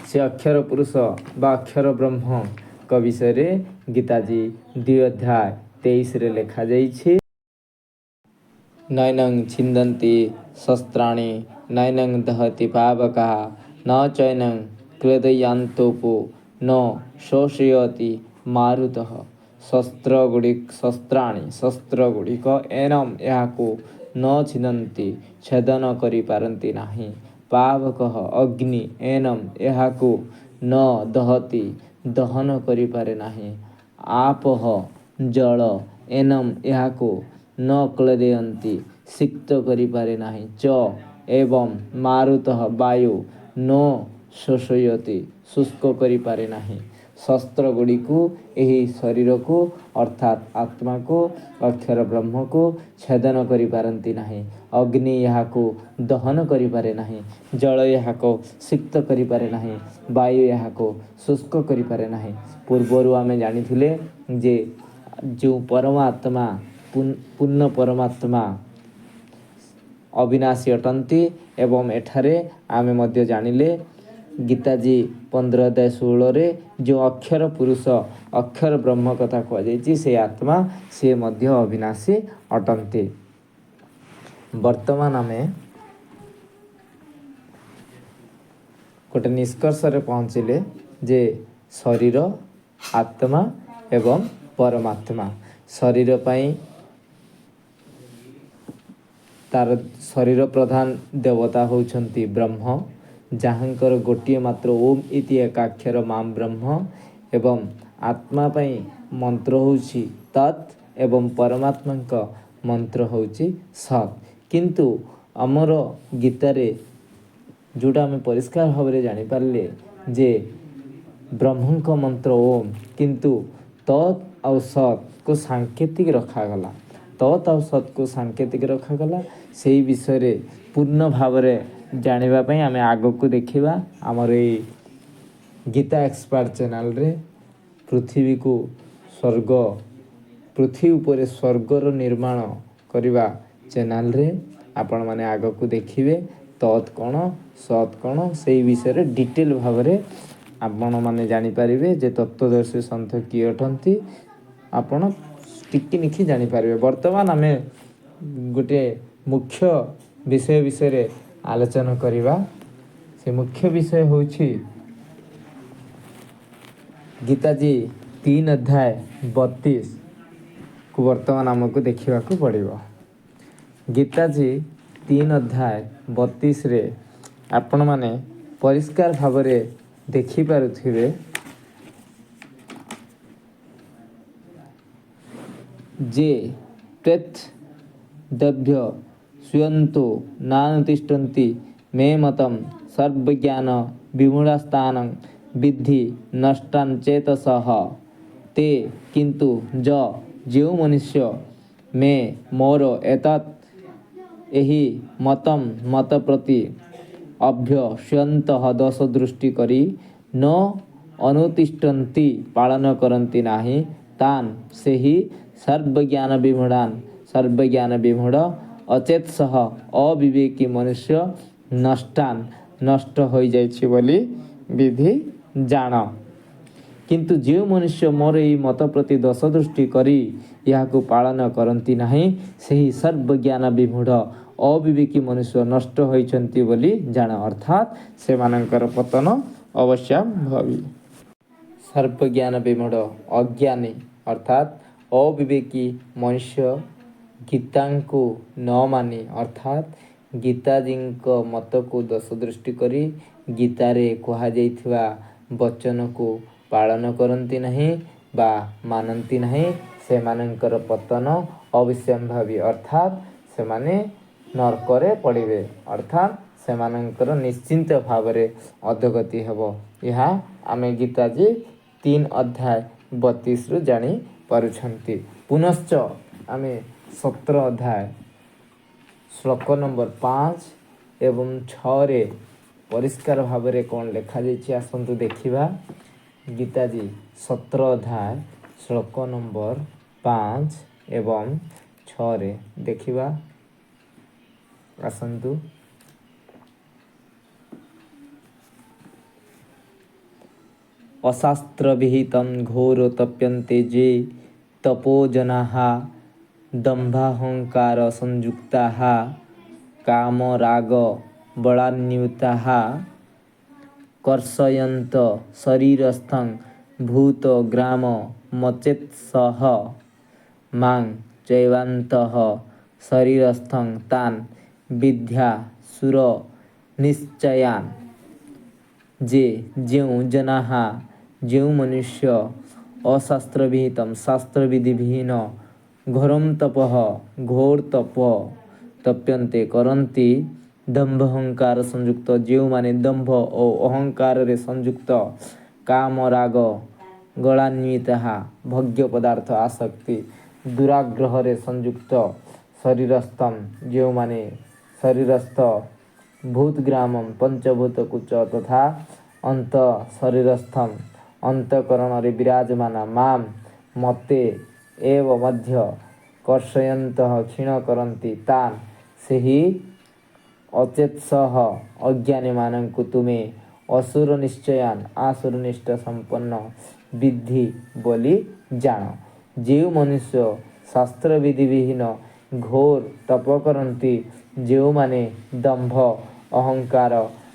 S1: ସେ ଅକ୍ଷର ପୁରୁଷ ବା ଅକ୍ଷର ବ୍ରହ୍ମଙ୍କ ବିଷୟରେ ଗୀତାଜୀ 2 ଅଧ୍ୟାୟ 23ରେ ଲେଖାଯାଇଛି, ନୈନଂ ଛିନ୍ଦନ୍ତି ଶସ୍ତ୍ରାଣି ନୈନଂ ଦହତି ପାବକଃ ନ ଚୈନଂ କ୍ଲେଦୟନ୍ତ୍ୟାପୋ ନ ଶୋଷୟତି ମାରୁତଃ। ଶସ୍ତ୍ର ଗୁଡ଼ିକ, ଶସ୍ତ୍ରାଣି ଶସ୍ତ୍ର ଗୁଡ଼ିକ, ଏନମ୍ ଏହାକୁ, ନ ଛିନ୍ଦନ୍ତି ଛେଦନ କରିପାରନ୍ତି ନାହିଁ, ପାବକଃ ଅଗ୍ନି, ଏନମ୍ ଏହାକୁ, ନ ଦହତି ଦହନ କରିପାରେ ନାହିଁ, ଆପଃ ଜଳ, ଏନମ୍ ଏହାକୁ, ନ କ୍ଲେଦୟନ୍ତି ସିକ୍ତ କରିପାରେ ନାହିଁ, ଚ ଏବଂ, ମାରୁତଃ ବାୟୁ, ନ ଶୋଷୟତି ଶୁଷ୍କ କରିପାରେ ନାହିଁ। ଶସ୍ତ୍ର ଗୁଡ଼ିକୁ ଏହି ଶରୀରକୁ ଅର୍ଥାତ୍ ଆତ୍ମାକୁ, ଅକ୍ଷର ବ୍ରହ୍ମକୁ ଛେଦନ କରିପାରନ୍ତି ନାହିଁ। ଅଗ୍ନି ଏହାକୁ ଦହନ କରିପାରେ ନାହିଁ, ଜଳ ଏହାକୁ ସିକ୍ତ କରିପାରେ ନାହିଁ, ବାୟୁ ଏହାକୁ ଶୁଷ୍କ କରିପାରେ ନାହିଁ। ପୂର୍ବରୁ ଆମେ ଜାଣିଥିଲେ ଯେ ଯେଉଁ ପରମାତ୍ମା, ପୂର୍ଣ୍ଣ ପରମାତ୍ମା ଅବିନାଶୀ ଅଟନ୍ତି, ଏବଂ ଏଠାରେ ଆମେ ମଧ୍ୟ ଜାଣିଲେ ଗୀତାଜୀ 15 ଅଧ୍ୟାୟ 16ରେ ଯେଉଁ ଅକ୍ଷର ପୁରୁଷ ଅକ୍ଷର ବ୍ରହ୍ମ କଥା କୁହାଯାଇଛି, ସେ ଆତ୍ମା ସିଏ ମଧ୍ୟ ଅବିନାଶୀ ଅଟନ୍ତି। ବର୍ତ୍ତମାନ ଆମେ ଗୋଟେ ନିଷ୍କର୍ଷରେ ପହଞ୍ଚିଲେ ଯେ ଶରୀର, ଆତ୍ମା ଏବଂ ପରମାତ୍ମା। ଶରୀର ପାଇଁ ତାର ଶରୀର ପ୍ରଧାନ ଦେବତା ହେଉଛନ୍ତି ବ୍ରହ୍ମ, ଯାହାଙ୍କର ଗୋଟିଏ ମାତ୍ର ଓମ୍ ଇତି ଏକାକ୍ଷର ମାମ୍ ବ୍ରହ୍ମ, ଏବଂ ଆତ୍ମା ପାଇଁ ମନ୍ତ୍ର ହେଉଛି ତତ୍, ଏବଂ ପରମାତ୍ମାଙ୍କ ମନ୍ତ୍ର ହେଉଛି ସତ୍। କିନ୍ତୁ ଆମର ଗୀତାରେ ଯେଉଁଟା ଆମେ ପରିଷ୍କାର ଭାବରେ ଜାଣିପାରିଲେ ଯେ ବ୍ରହ୍ମଙ୍କ ମନ୍ତ୍ର ଓମ୍, କିନ୍ତୁ ତତ୍ ଆଉ ସତ୍କୁ ସାଙ୍କେତିକ ରଖାଗଲା। ତତ୍ ଆଉ ସତ୍କୁ ସାଙ୍କେତିକ ରଖାଗଲା। ସେଇ ବିଷୟରେ ପୂର୍ଣ୍ଣ ଭାବରେ ଜାଣିବା ପାଇଁ ଆମେ ଆଗକୁ ଦେଖିବା ଆମର ଏଇ ଗୀତା ଏକ୍ସପର୍ଟ ଚ୍ୟାନେଲରେ। ପୃଥିବୀକୁ ସ୍ୱର୍ଗ, ପୃଥିବୀ ଉପରେ ସ୍ୱର୍ଗର ନିର୍ମାଣ କରିବା ଚ୍ୟାନେଲରେ ଆପଣମାନେ ଆଗକୁ ଦେଖିବେ ତତ୍ କ'ଣ ସତ୍ କ'ଣ, ସେଇ ବିଷୟରେ ଡିଟେଲ ଭାବରେ ଆପଣମାନେ ଜାଣିପାରିବେ ଯେ ତତ୍ତ୍ୱଦର୍ଶୀ ସନ୍ଥ କିଏ ଅଟନ୍ତି, ଆପଣ ଟିକିନିଖି ଜାଣିପାରିବେ। ବର୍ତ୍ତମାନ ଆମେ ଗୋଟିଏ ମୁଖ୍ୟ ବିଷୟ ବିଷୟରେ ଆଲୋଚନା କରିବା। ସେ ମୁଖ୍ୟ ବିଷୟ ହେଉଛି ଗୀତାଜୀ 3 ଅଧ୍ୟାୟ 32କୁ ବର୍ତ୍ତମାନ ଆମକୁ ଦେଖିବାକୁ ପଡ଼ିବ। ଗୀତାଜୀ 3 ଅଧ୍ୟାୟ 32ରେ ଆପଣମାନେ ପରିଷ୍କାର ଭାବରେ ଦେଖିପାରୁଥିବେ ଯେ ତ୍ୱେତ୍ ଦଭ୍ୟ ସ୍ୱୟନ୍ତୁ ନାନୁତିଷ୍ଠନ୍ତି ମେ ମତಂ ସର୍ବଜ୍ଞାନ ବିମୂଢ଼ସ୍ଥାନଂ ବିଦ୍ଧି ନଷ୍ଟାନ୍ ଚେତସଃ। ତେ କିନ୍ତୁ, ଜ ଯେଉଁ ମନୁଷ୍ୟ, ମେ ମୋର, ଏତତ୍ ଏହି, ମତମ୍ ମତ ପ୍ରତି, ଅଭ୍ୟସ୍ୟନ୍ତଃ ଦୋଷ ଦୃଷ୍ଟି କରି, ନ ଅନୁତିଷ୍ଠନ୍ତି ପାଳନ କରନ୍ତି ନାହିଁ, ତାନ୍ ସେହି, ସର୍ବଜ୍ଞାନ ବିମୂଢ଼ାନ୍ ସର୍ବଜ୍ଞାନ ବିମୂଢ଼, ଅଚେତସହ ଅବିବେକୀ ମନୁଷ୍ୟ, ନଷ୍ଟାନ୍ ନଷ୍ଟ ହୋଇଯାଇଛି ବୋଲି ବିଧି ଜାଣ। କିନ୍ତୁ ଯେଉଁ ମନୁଷ୍ୟ ମୋର ଏହି ମତ ପ୍ରତି ଦୋଷ ଦୃଷ୍ଟି କରି ଏହାକୁ ପାଳନ କରନ୍ତି ନାହିଁ, ସେହି ସର୍ବଜ୍ଞାନ ବିମୂଢ଼ ଅବିବେକୀ ମନୁଷ୍ୟ ନଷ୍ଟ ହୋଇଛନ୍ତି ବୋଲି ଜାଣ, ଅର୍ଥାତ୍ ସେମାନଙ୍କର ପତନ ଅବଶ୍ୟମ୍ଭାବୀ। ସର୍ବଜ୍ଞାନ ବିମୂଢ଼ ଅଜ୍ଞାନୀ ଅର୍ଥାତ୍ ଅବିବେକୀ ମନୁଷ୍ୟ ଗୀତାଙ୍କୁ ନ ମାନି, ଅର୍ଥାତ୍ ଗୀତାଜୀଙ୍କ ମତକୁ ଦୋଷ ଦୃଷ୍ଟି କରି ଗୀତାରେ କୁହାଯାଇଥିବା ବଚନକୁ ପାଳନ କରନ୍ତି ନାହିଁ ବା ମାନନ୍ତି ନାହିଁ, ସେମାନଙ୍କର ପତନ ଅବଶ୍ୟମ୍ଭାବୀ, ଅର୍ଥାତ୍ ସେମାନେ ନର୍କରେ ପଡ଼ିବେ, ଅର୍ଥାତ୍ ସେମାନଙ୍କର ନିଶ୍ଚିନ୍ତ ଭାବରେ ଅଧୋଗତି ହେବ। ଏହା ଆମେ ଗୀତାଜୀ 3 ଅଧ୍ୟାୟ 32ରୁ ଜାଣିପାରୁଛନ୍ତି। ପୁନଶ୍ଚ ଆମେ 17 ଅଧ୍ୟାୟ ଶ୍ଲୋକ ନମ୍ବର 5 ଏବଂ 6ରେ ପରିଷ୍କାର ଭାବରେ କ'ଣ ଲେଖାଯାଇଛି ଆସନ୍ତୁ ଦେଖିବା। ଗୀତାଜୀ 17 ଅଧ୍ୟାୟ ଶ୍ଲୋକ ନମ୍ବର 5 ଏବଂ 6ରେ ଦେଖିବା ଆସନ୍ତୁ। ଅଶାସ୍ତ୍ରବିହିତଂ ଘୋର ତପ୍ୟନ୍ତେ ଯେ ତପୋଜନାଃ ଦମ୍ଭାହଙ୍କାର ସଂଯୁକ୍ତାଃ କାମରାଗ ବଳାନ୍ୱିତାଃ କର୍ଷୟନ୍ତ ଶରୀରସ୍ଥଂ ଭୂତଗ୍ରାମ ମଚେତସଃ ମାଂ ଚୈବାନ୍ତଃ ଶରୀରସ୍ଥଂ ତାନ୍ ବିଦ୍ଧ୍ୟାସୁର ନିଶ୍ଚୟାନ୍। ଯେ ଯେଉଁ, ଜନାଃ ଯେଉଁ ମନୁଷ୍ୟ, ଅଶାସ୍ତ୍ରବିହିତಂ ଶାସ୍ତ୍ରବିଧିବିହୀନ, ଘୋରಂ ତପଃ ଘୋର ତପ, ତପ୍ୟନ୍ତେ କରନ୍ତି, ଦମ୍ଭ ଅହଙ୍କାର ସଂଯୁକ୍ତ ଯେଉଁମାନେ ଦମ୍ଭ ଓ ଅହଙ୍କାରରେ ସଂଯୁକ୍ତ, କାମ ରାଗ ଗଳାନ୍ୱିତାଃ ଭୋଗ୍ୟ ପଦାର୍ଥ ଆସକ୍ତି ଦୁରାଗ୍ରହରେ ସଂଯୁକ୍ତ, ଶରୀରସ୍ଥಂ ଯେଉଁମାନେ ଶରୀରସ୍ଥ, ଭୂତଗ୍ରାମಂ ପଞ୍ଚଭୂତକୁ ଚ ତଥା ଅନ୍ତ ଶରୀରସ୍ଥಂ ଅନ୍ତଃକରଣରେ ବିରାଜମାନ, ମାମ୍ ମତେ, ଏବ ମଧ୍ୟ, କର୍ଷୟନ୍ତଃ କ୍ଷୀଣ କରନ୍ତି, ତାନ୍ ସେହି, ଅଚେତସଃ ଅଜ୍ଞାନୀମାନଙ୍କୁ, ତୁମେ ଅସୁର ନିଶ୍ଚୟାନ୍ ଆସୁର ନିଷ୍ଠା ସମ୍ପନ୍ନ, ବିଦ୍ଧି ବୋଲି ଜାଣ। ଯେଉଁ ମନୁଷ୍ୟ ଶାସ୍ତ୍ରବିଧିବିହୀନ ଘୋର ତପ କରନ୍ତି, ଯେଉଁମାନେ ଦମ୍ଭ ଅହଙ୍କାର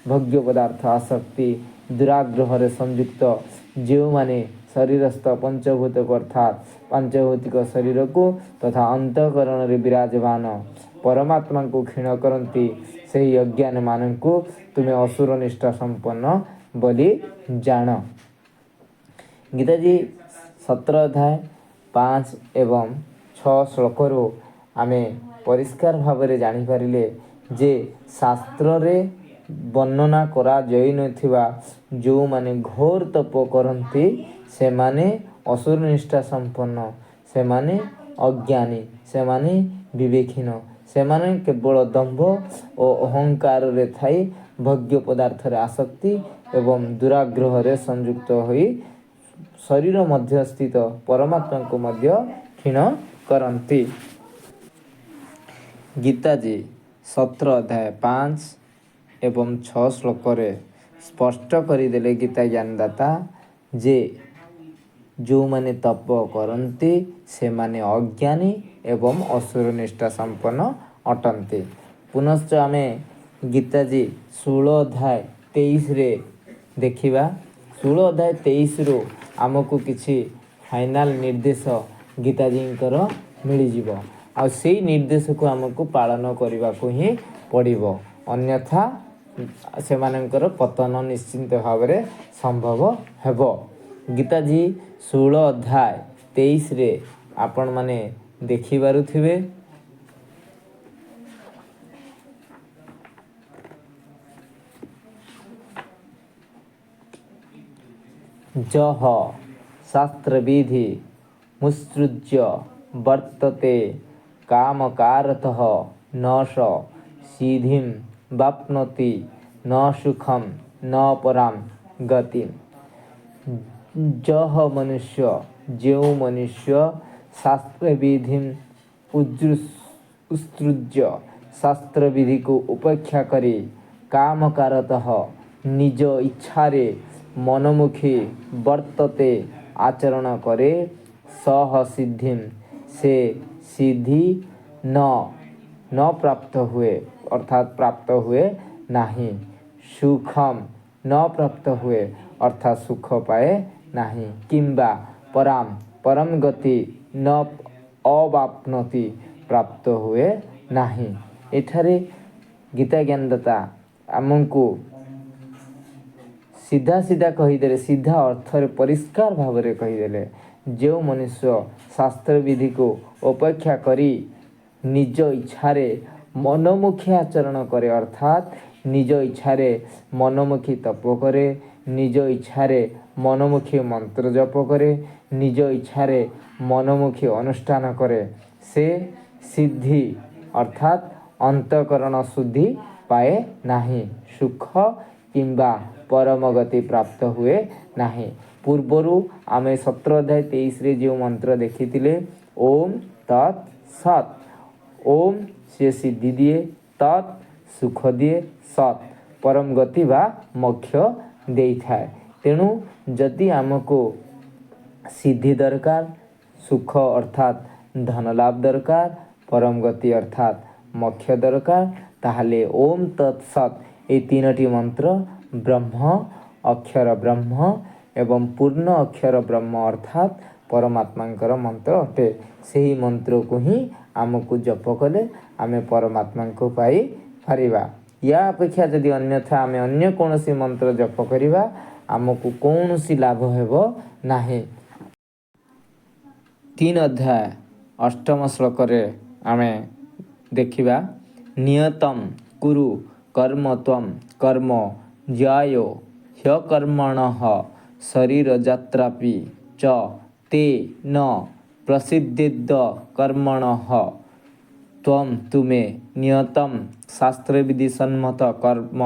S1: ଭୋଗ୍ୟ ପଦାର୍ଥ ଆସକ୍ତି ଦୁରାଗ୍ରହରେ ସଂଯୁକ୍ତ, ଯେଉଁମାନେ ଶରୀରସ୍ଥ ପଞ୍ଚଭୂତକୁ ଅର୍ଥାତ୍ ପାଞ୍ଚଭୌତିକ ଶରୀରକୁ ତଥା ଅନ୍ତଃକରଣରେ ବିରାଜମାନ ପରମାତ୍ମାଙ୍କୁ କ୍ଷୀଣ କରନ୍ତି, ସେହି ଅଜ୍ଞାନୀମାନଙ୍କୁ ତୁମେ ଅସୁର ନିଷ୍ଠା ସମ୍ପନ୍ନ ବୋଲି ଜାଣ। ଗୀତାଜୀ 17 ଅଧ୍ୟାୟ 5 ଏବଂ 6 ଶ୍ଲୋକରୁ ଆମେ ପରିଷ୍କାର ଭାବରେ ଜାଣିପାରିଲେ ଯେ ଶାସ୍ତ୍ରରେ ବର୍ଣ୍ଣନା କରାଯାଇନଥିବା ଯେଉଁମାନେ ଘୋର ତପ କରନ୍ତି ସେମାନେ ଅସୁର ନିଷ୍ଠା ସମ୍ପନ୍ନ, ସେମାନେ ଅଜ୍ଞାନୀ, ସେମାନେ ବିବେକହୀନ, ସେମାନେ କେବଳ ଦମ୍ଭ ଓ ଅହଙ୍କାରରେ ଥାଇ ଭୋଗ୍ୟ ପଦାର୍ଥରେ ଆସକ୍ତି ଏବଂ ଦୁରାଗ୍ରହରେ ସଂଯୁକ୍ତ ହୋଇ ଶରୀର ମଧ୍ୟସ୍ଥିତ ପରମାତ୍ମାଙ୍କୁ ମଧ୍ୟ କ୍ଷୀଣ କରନ୍ତି। ଗୀତାଜୀ 17 ଅଧ୍ୟାୟ 5 ଏବଂ 6 ଶ୍ଲୋକରେ ସ୍ପଷ୍ଟ କରିଦେଲେ ଗୀତା ଜ୍ଞାନଦାତା ଯେ ଯେଉଁମାନେ ତପ କରନ୍ତି ସେମାନେ ଅଜ୍ଞାନୀ ଏବଂ ଅସୁର ନିଷ୍ଠା ସମ୍ପନ୍ନ ଅଟନ୍ତି। ପୁନଶ୍ଚ ଆମେ ଗୀତାଜୀ 16 ଅଧ୍ୟାୟ 23ରେ ଦେଖିବା। 16 ଅଧ୍ୟାୟ 23ରୁ ଆମକୁ କିଛି ଫାଇନାଲ ନିର୍ଦ୍ଦେଶ ଗୀତାଜୀଙ୍କର ମିଳିଯିବ, ଆଉ ସେଇ ନିର୍ଦ୍ଦେଶକୁ ଆମକୁ ପାଳନ କରିବାକୁ ହିଁ ପଡ଼ିବ, ଅନ୍ୟଥା ସେମାନଙ୍କର ପତନ ନିଶ୍ଚିନ୍ତ ଭାବରେ ସମ୍ଭବ ହେବ। ଗୀତାଜୀ 16 ଅଧ୍ୟାୟ 23ରେ ଆପଣମାନେ ଦେଖିପାରୁଥିବେ। ଯଃ ଶାସ୍ତ୍ରବିଧି ମୁତ୍ସୃଜ୍ୟ ବର୍ତ୍ତତେ କାମକାରତଃ ନ ସ ସିଦ୍ଧିଂ ବାପ୍ନୋତି ନ ସୁଖಂ ନ ପରାಂ ଗତିମ୍। ଯଃ ମନୁଷ୍ୟ ଯେଉଁ ମନୁଷ୍ୟ, ଶାସ୍ତ୍ରବିଧିଂ ଉତ୍ସୃଜ୍ୟ ଶାସ୍ତ୍ରବିଧିକୁ ଉପେକ୍ଷା କରି, କାମକାରତଃ ନିଜ ଇଚ୍ଛାରେ ମନମୁଖୀ, ବର୍ତ୍ତତେ ଆଚରଣ କରେ, ସହ ସିଦ୍ଧିଂ ସେ ସିଦ୍ଧି, ନ ନ ପ୍ରାପ୍ତ ହୁଏ ଅର୍ଥାତ୍ ପ୍ରାପ୍ତ ହୁଏ ନାହିଁ, ସୁଖମ୍ ନ ପ୍ରାପ୍ତ ହୁଏ ଅର୍ଥାତ୍ ସୁଖ ପାଏ ନାହିଁ, କିମ୍ବା ପରାମ ପରମ ଗତି, ନ ଅବାପ୍ନୋତି ପ୍ରାପ୍ତ ହୁଏ ନାହିଁ। ଏଠାରେ ଗୀତା ଜ୍ଞାନଦାତା ଆମକୁ ସିଧା ସିଧା କହିଦେଲେ, ସିଧା ଅର୍ଥରେ ପରିଷ୍କାର ଭାବରେ କହିଦେଲେ, ଯେଉଁ ମନୁଷ୍ୟ ଶାସ୍ତ୍ରବିଧିକୁ ଉପେକ୍ଷା କରି ନିଜ ଇଚ୍ଛାରେ ମନମୁଖୀ ଆଚରଣ କରେ, ଅର୍ଥାତ୍ ନିଜ ଇଚ୍ଛାରେ ମନମୁଖୀ ତପ କରେ, ନିଜ ଇଚ୍ଛାରେ ମନମୁଖୀ ମନ୍ତ୍ର ଜପ କରେ, ନିଜ ଇଚ୍ଛାରେ ମନମୁଖୀ ଅନୁଷ୍ଠାନ କରେ, ସେ ସିଦ୍ଧି ଅର୍ଥାତ୍ ଅନ୍ତଃକରଣ ଶୁଦ୍ଧି ପାଏ ନାହିଁ, ସୁଖ କିମ୍ବା ପରମ ଗତି ପ୍ରାପ୍ତ ହୁଏ ନାହିଁ। ପୂର୍ବରୁ ଆମେ 17 ଅଧ୍ୟାୟ 23ରେ ଯେଉଁ ମନ୍ତ୍ର ଦେଖିଥିଲେ, ଓମ୍ ତତ୍ ସତ୍। ଓମ୍ ସିଏ ସିଦ୍ଧି ଦିଏ, ତତ୍ ସୁଖ ଦିଏ, ସତ୍ ପରମ ଗତି ବା ମୋକ୍ଷ ଦେଇଥାଏ। ତେଣୁ ଯଦି ଆମକୁ ସିଦ୍ଧି ଦରକାର, ସୁଖ ଅର୍ଥାତ୍ ଧନ ଲାଭ ଦରକାର, ପରମ ଗତି ଅର୍ଥାତ୍ ମୋକ୍ଷ ଦରକାର, ତାହେଲେ ଓମ୍ ତତ୍ ସତ୍ ଏଇ ତିନୋଟି ମନ୍ତ୍ର ବ୍ରହ୍ମ, ଅକ୍ଷର ବ୍ରହ୍ମ ଏବଂ ପୂର୍ଣ୍ଣ ଅକ୍ଷର ବ୍ରହ୍ମ ଅର୍ଥାତ୍ ପରମାତ୍ମାଙ୍କର ମନ୍ତ୍ର ଅଟେ। ସେହି ମନ୍ତ୍ରକୁ ହିଁ ଆମକୁ ଜପ କଲେ ଆମେ ପରମାତ୍ମାଙ୍କୁ ପାଇପାରିବା। ୟା ଅପେକ୍ଷା ଯଦି ଅନ୍ୟଥା ଆମେ ଅନ୍ୟ କୌଣସି ମନ୍ତ୍ର ଜପ କରିବା, ଆମକୁ କୌଣସି ଲାଭ ହେବ ନାହିଁ। 3 ଅଧ୍ୟାୟ 8ମ ଶ୍ଲୋକରେ ଆମେ ଦେଖିବା, ନିୟତମ୍ କୁରୁ କର୍ମ ତ୍ୱମ୍ କର୍ମ ଜ୍ୟାୟୋ ହ୍ୟକର୍ମଣଃ ଶରୀର ଯାତ୍ରାପି ଚ ତେ ନ ପ୍ରସିଦ୍ଧେଦ କର୍ମଣଃ। ତ୍ୱମ୍ ତୁମେ, ନିୟତମ୍ ଶାସ୍ତ୍ରବିଧି ସମ୍ମତ, କର୍ମ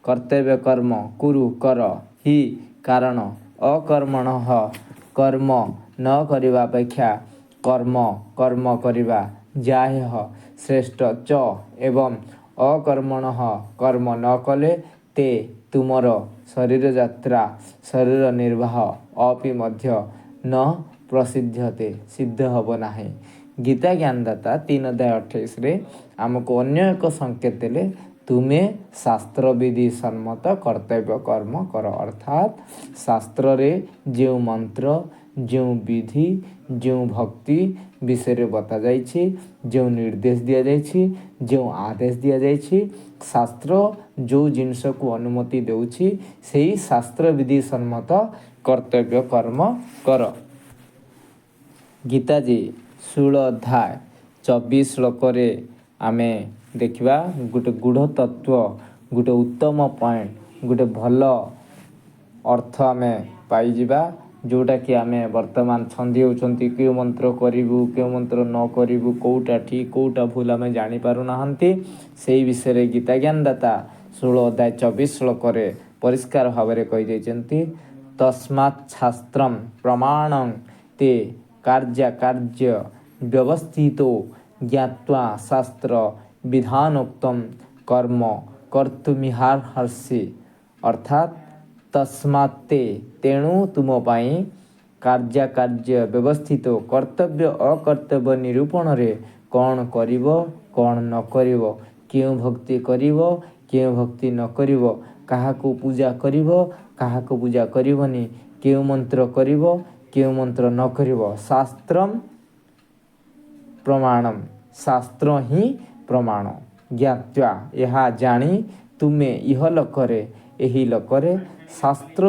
S1: କର୍ତ୍ତବ୍ୟ କର୍ମ, କୁରୁ କର, ହି କାରଣ, ଅକର୍ମଣଃ କର୍ମ ନ କରିବା ଅପେକ୍ଷା କର୍ମ କର୍ମ କରିବା, ଜ୍ୟାୟଃ ଶ୍ରେଷ୍ଠ, ଚ ଏବଂ, ଅକର୍ମଣଃ କର୍ମ ନ କଲେ, ତେ ତୁମର, ଶରୀର ଯାତ୍ରା ଶରୀର ନିର୍ବାହ, ଅପି ମଧ୍ୟ, ନ ପ୍ରସିଦ୍ଧତେ ସିଦ୍ଧ ହେବ ନାହିଁ। ଗୀତା ଜ୍ଞାନଦାତା 3 ଅଧ୍ୟାୟ 28ରେ ଆମକୁ ଅନ୍ୟ ଏକ ସଂକେତ ଦେଲେ, ତୁମେ ଶାସ୍ତ୍ରବିଧି ସମ୍ମତ କର୍ତ୍ତବ୍ୟ କର୍ମ କର। ଅର୍ଥାତ୍ ଶାସ୍ତ୍ରରେ ଯେଉଁ ମନ୍ତ୍ର, ଯେଉଁ ବିଧି, ଯେଉଁ ଭକ୍ତି ବିଷୟରେ ବତାଯାଇଛି, ଯେଉଁ ନିର୍ଦ୍ଦେଶ ଦିଆଯାଇଛି, ଯେଉଁ ଆଦେଶ ଦିଆଯାଇଛି, ଶାସ୍ତ୍ର ଯେଉଁ ଜିନିଷକୁ ଅନୁମତି ଦେଉଛି, ସେଇ ଶାସ୍ତ୍ରବିଧି ସମ୍ମତ କର୍ତ୍ତବ୍ୟ କର୍ମ କର। ଗୀତାଜୀ 16 ଅଧ୍ୟାୟ 24 ଶ୍ଲୋକରେ ଆମେ ଦେଖିବା ଗୋଟେ ଗୂଢ଼ ତତ୍ତ୍ୱ, ଗୋଟେ ଉତ୍ତମ ପଏଣ୍ଟ, ଗୋଟେ ଭଲ ଅର୍ଥ ଆମେ ପାଇଯିବା, ଯେଉଁଟାକି ଆମେ ବର୍ତ୍ତମାନ ଛନ୍ଦି ହେଉଛନ୍ତି, କେଉଁ ମନ୍ତ୍ର କରିବୁ, କେଉଁ ମନ୍ତ୍ର ନ କରିବୁ, କେଉଁଟା ଠିକ୍ କେଉଁଟା ଭୁଲ ଆମେ ଜାଣିପାରୁନାହାନ୍ତି। ସେଇ ବିଷୟରେ ଗୀତା ଜ୍ଞାନଦାତା 16 ଅଧ୍ୟାୟ 24 ଶ୍ଲୋକରେ ପରିଷ୍କାର ଭାବରେ କହିଦେଇଛନ୍ତି, ତସ୍ମାତ୍ ଶାସ୍ତ୍ରಂ ପ୍ରମାଣଂ ତେ କାର୍ଯ୍ୟାକାର୍ଯ୍ୟ ବ୍ୟବସ୍ଥିତୋ ଜ୍ଞାତ୍ୱା ଶାସ୍ତ୍ର ବିଧାନୋକ୍ତಂ କର୍ମ କର୍ତ୍ତୁମିହାର୍ହସି। ଅର୍ଥାତ୍ ତସ୍ମାତ୍ ତେ ତେଣୁ ତୁମ ପାଇଁ, କାର୍ଯ୍ୟାକାର୍ଯ୍ୟ ବ୍ୟବସ୍ଥିତ କର୍ତ୍ତବ୍ୟ ଅକର୍ତ୍ତବ୍ୟ ନିରୂପଣରେ କ'ଣ କରିବ କ'ଣ ନ କରିବ, କେଉଁ ଭକ୍ତି କରିବ କେଉଁ ଭକ୍ତି ନ କରିବ, କାହାକୁ ପୂଜା କରିବ କାହାକୁ ପୂଜା କରିବନି, କେଉଁ ମନ୍ତ୍ର କରିବ କେଉଁ ମନ୍ତ୍ର ନ କରିବ, ଶାସ୍ତ୍ରମ୍ ପ୍ରମାଣମ୍ ଶାସ୍ତ୍ର ହିଁ ପ୍ରମାଣ, ଜ୍ଞାତ୍ୱା ଏହା ଜାଣି, ତୁମେ ଇହଲୋକରେ ଏହି ଲୋକରେ, ଶାସ୍ତ୍ର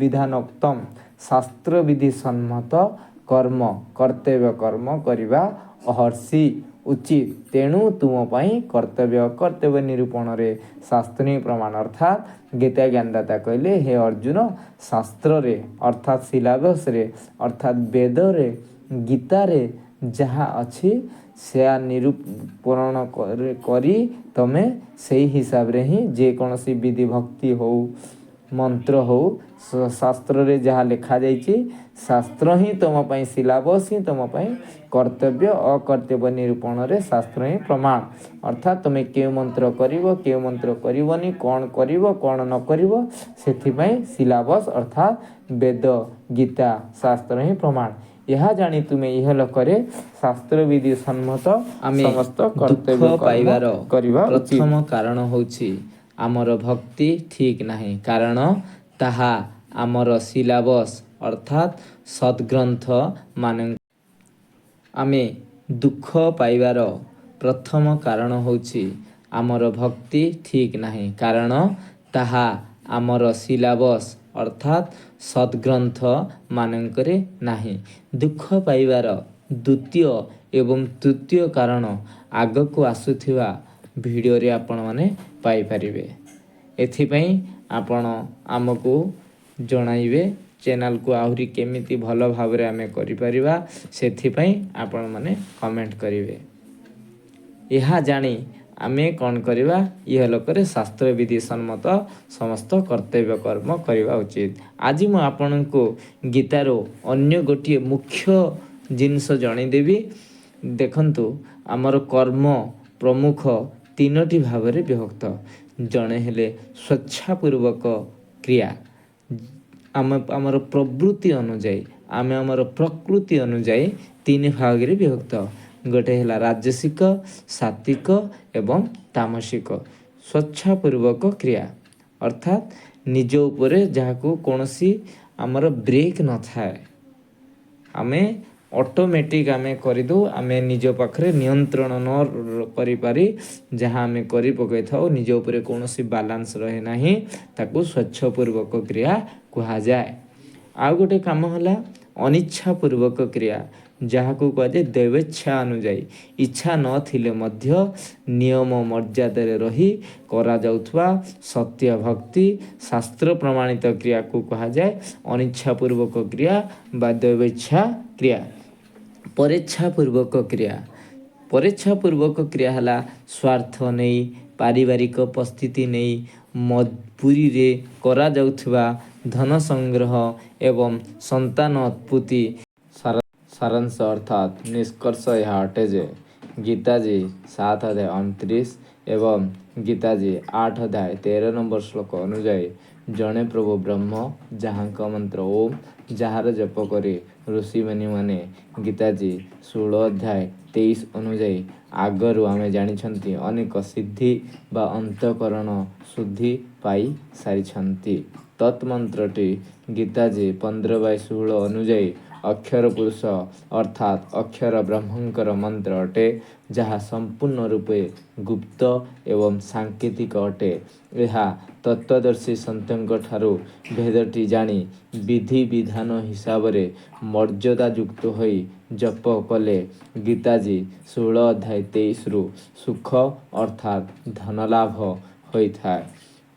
S1: ବିଧାନୋକ୍ତମ୍ ଶାସ୍ତ୍ରବିଧି ସମ୍ମତ, କର୍ମ କର୍ତ୍ତବ୍ୟ କର୍ମ କରିବା, ଅହର୍ଷି ଉଚିତ। ତେଣୁ ତୁମ ପାଇଁ କର୍ତ୍ତବ୍ୟ ଅକର୍ତ୍ତବ୍ୟ ନିରୂପଣରେ ଶାସ୍ତ୍ର ହିଁ ପ୍ରମାଣ। ଅର୍ଥାତ୍ ଗୀତା ଜ୍ଞାନଦାତା କହିଲେ, ହେ ଅର୍ଜୁନ, ଶାସ୍ତ୍ରରେ ଅର୍ଥାତ୍ ସିଲାବସରେ ଅର୍ଥାତ୍ ବେଦରେ ଗୀତାରେ ଯାହା ଅଛି ସେୟା ନିରୂପଣ କରି ତମେ ସେଇ ହିସାବରେ ହିଁ ଯେକୌଣସି ବିଧି ଭକ୍ତି ହଉ ମନ୍ତ୍ର ହଉ, ଶାସ୍ତ୍ରରେ ଯାହା ଲେଖାଯାଇଛି ଶାସ୍ତ୍ର ହିଁ ତୁମ ପାଇଁ ସିଲାବସ୍ ହିଁ ତୁମ ପାଇଁ କର୍ତ୍ତବ୍ୟ ଅକର୍ତ୍ତବ୍ୟ ନିରୂପଣରେ ଶାସ୍ତ୍ର ହିଁ ପ୍ରମାଣ। ଅର୍ଥାତ୍ ତୁମେ କେଉଁ ମନ୍ତ୍ର କରିବ କେଉଁ ମନ୍ତ୍ର କରିବନି, କ'ଣ କରିବ କ'ଣ ନ କରିବ, ସେଥିପାଇଁ ସିଲାବସ୍ ଅର୍ଥାତ୍ ବେଦ ଗୀତା ଶାସ୍ତ୍ର ହିଁ ପ୍ରମାଣ। ଏହା ଜାଣି ତୁମେ ଇହଲୋକରେ ଶାସ୍ତ୍ରବିଧି ସମ୍ମତ
S2: ଆମେ
S1: ସମସ୍ତ
S2: ଦୁଃଖ
S1: କର୍ତ୍ତବ୍ୟ କର୍ମ
S2: ପାଇବାର
S1: କରିବା ଉଚିତ।
S2: ପ୍ରଥମ କାରଣ ହେଉଛି ଆମର ଭକ୍ତି ଠିକ୍ ନାହିଁ, କାରଣ ତାହା ଆମର ସିଲାବସ୍ ଅର୍ଥାତ୍ ସଦ୍ଗ୍ରନ୍ଥ ମାନ। ଆମେ ଦୁଃଖ ପାଇବାର ପ୍ରଥମ କାରଣ ହେଉଛି ଆମର ଭକ୍ତି ଠିକ୍ ନାହିଁ, କାରଣ ତାହା ଆମର ସିଲାବସ୍ ଅର୍ଥାତ୍ ସଦ୍ଗ୍ରନ୍ଥ ମାନଙ୍କରେ ନାହିଁ। ଦୁଃଖ ପାଇବାର ଦ୍ୱିତୀୟ ଏବଂ ତୃତୀୟ କାରଣ ଆଗକୁ ଆସୁଥିବା ଭିଡ଼ିଓରେ ଆପଣମାନେ ପାଇପାରିବେ। ଏଥିପାଇଁ ଆପଣ ଆମକୁ ଜଣାଇବେ। ଚ୍ୟାନେଲକୁ ଆହୁରି କେମିତି ଭଲ ଭାବରେ ଆମେ କରିପାରିବା, ସେଥିପାଇଁ ଆପଣମାନେ କମେଣ୍ଟ କରିବେ। ଏହା ଜାଣି ଆମେ କ'ଣ କରିବା? ଇହଲୋକରେ ଶାସ୍ତ୍ର ବିଧି ସମ୍ମତ ସମସ୍ତ କର୍ତ୍ତବ୍ୟ କର୍ମ କରିବା ଉଚିତ। ଆଜି ମୁଁ ଆପଣଙ୍କୁ ଗୀତାର ଅନ୍ୟ ଗୋଟିଏ ମୁଖ୍ୟ ଜିନିଷ ଜଣାଇଦେବି। ଦେଖନ୍ତୁ, ଆମର କର୍ମ ପ୍ରମୁଖ ତିନୋଟି ଭାବରେ ବିଭକ୍ତ। ଜଣେ ହେଲେ ସ୍ୱେଚ୍ଛାପୂର୍ବକ କ୍ରିୟା। ଆମେ ଆମର ପ୍ରବୃତ୍ତି ଅନୁଯାୟୀ, ଆମେ ଆମର ପ୍ରକୃତି ଅନୁଯାୟୀ ତିନି ଭାଗରେ ବିଭକ୍ତ। ଗୋଟେ ହେଲା ରାଜସିକ, ସାତ୍ଵିକ ଏବଂ ତାମସିକ। ସ୍ୱେଚ୍ଛାପୂର୍ବକ କ୍ରିୟା ଅର୍ଥାତ୍ ନିଜ ଉପରେ ଯାହାକୁ କୌଣସି ଆମର ବ୍ରେକ୍ ନଥାଏ, ଆମେ ଅଟୋମେଟିକ୍ ଆମେ କରିଦେଉ। ଆମେ ନିଜ ପାଖରେ ନିୟନ୍ତ୍ରଣ ନ କରିପାରି ଯାହା ଆମେ କରି ପକାଇଥାଉ, ନିଜ ଉପରେ କୌଣସି ବାଲାନ୍ସ ରହେ ନାହିଁ, ତାକୁ ସ୍ୱଚ୍ଛପୂର୍ବକ କ୍ରିୟା କୁହାଯାଏ। ଆଉ ଗୋଟେ କାମ ହେଲା ଅନିଚ୍ଛାପୂର୍ବକ କ୍ରିୟା, ଯାହାକୁ କୁହାଯାଏ ଦୈବେଚ୍ଛା ଅନୁଯାୟୀ ଇଚ୍ଛା ନଥିଲେ ମଧ୍ୟ ନିୟମ ମର୍ଯ୍ୟାଦାରେ ରହି କରାଯାଉଥିବା ସତ୍ୟ ଭକ୍ତି ଶାସ୍ତ୍ର ପ୍ରମାଣିତ କ୍ରିୟାକୁ କୁହାଯାଏ ଅନିଚ୍ଛାପୂର୍ବକ କ୍ରିୟା ବା ଦୈବେଚ୍ଛା କ୍ରିୟା। ପରେଚ୍ଛାପୂର୍ବକ କ୍ରିୟା। ପରେଚ୍ଛାପୂର୍ବକ କ୍ରିୟା ହେଲା ସ୍ୱାର୍ଥ ନେଇ, ପାରିବାରିକ ପରିସ୍ଥିତି ନେଇ ମଜବୁରିରେ କରାଯାଉଥିବା ଧନ ସଂଗ୍ରହ ଏବଂ ସନ୍ତାନ ଉତ୍ପତ୍ତି।
S1: ସାରାଂଶ ଅର୍ଥାତ୍ ନିଷ୍କର୍ଷ ଏହା ଅଟେ ଯେ ଗୀତାଜୀ 7 ଅଧ୍ୟାୟ 29 ଏବଂ ଗୀତାଜୀ 8 ଅଧ୍ୟାୟ 13 ନମ୍ବର ଶ୍ଲୋକ ଅନୁଯାୟୀ ଜଣେ ପ୍ରଭୁ ବ୍ରହ୍ମ, ଯାହାଙ୍କ ମନ୍ତ୍ର ଓମ୍, ଯାହାର ଜପ କରି ଋଷିମୁନିମାନେ ଗୀତାଜୀ 16 ଅଧ୍ୟାୟ 23 ଅନୁଯାୟୀ ଆଗରୁ ଆମେ ଜାଣିଛନ୍ତି ଅନେକ ସିଦ୍ଧି ବା ଅନ୍ତଃକରଣ ଶୁଦ୍ଧି ପାଇ ସାରିଛନ୍ତି। ତତ୍ ମନ୍ତ୍ରଟି ଗୀତାଜୀ 15/16 ଅନୁଯାୟୀ ଅକ୍ଷର ପୁରୁଷ ଅର୍ଥାତ୍ ଅକ୍ଷର ବ୍ରହ୍ମଙ୍କର ମନ୍ତ୍ର ଅଟେ, ଯାହା ସମ୍ପୂର୍ଣ୍ଣ ରୂପେ ଗୁପ୍ତ ଏବଂ ସାଙ୍କେତିକ ଅଟେ। ଏହା ତତ୍ତ୍ୱଦର୍ଶୀ ସନ୍ଥଙ୍କ ଠାରୁ ଭେଦଟି ଜାଣି ବିଧି ବିଧାନ ହିସାବରେ ମର୍ଯ୍ୟାଦାଯୁକ୍ତ ହୋଇ ଜପ କଲେ ଗୀତାଜୀ 16 ଅଧ୍ୟାୟ 23ରୁ ସୁଖ ଅର୍ଥାତ୍ ଧନଲାଭ ହୋଇଥାଏ।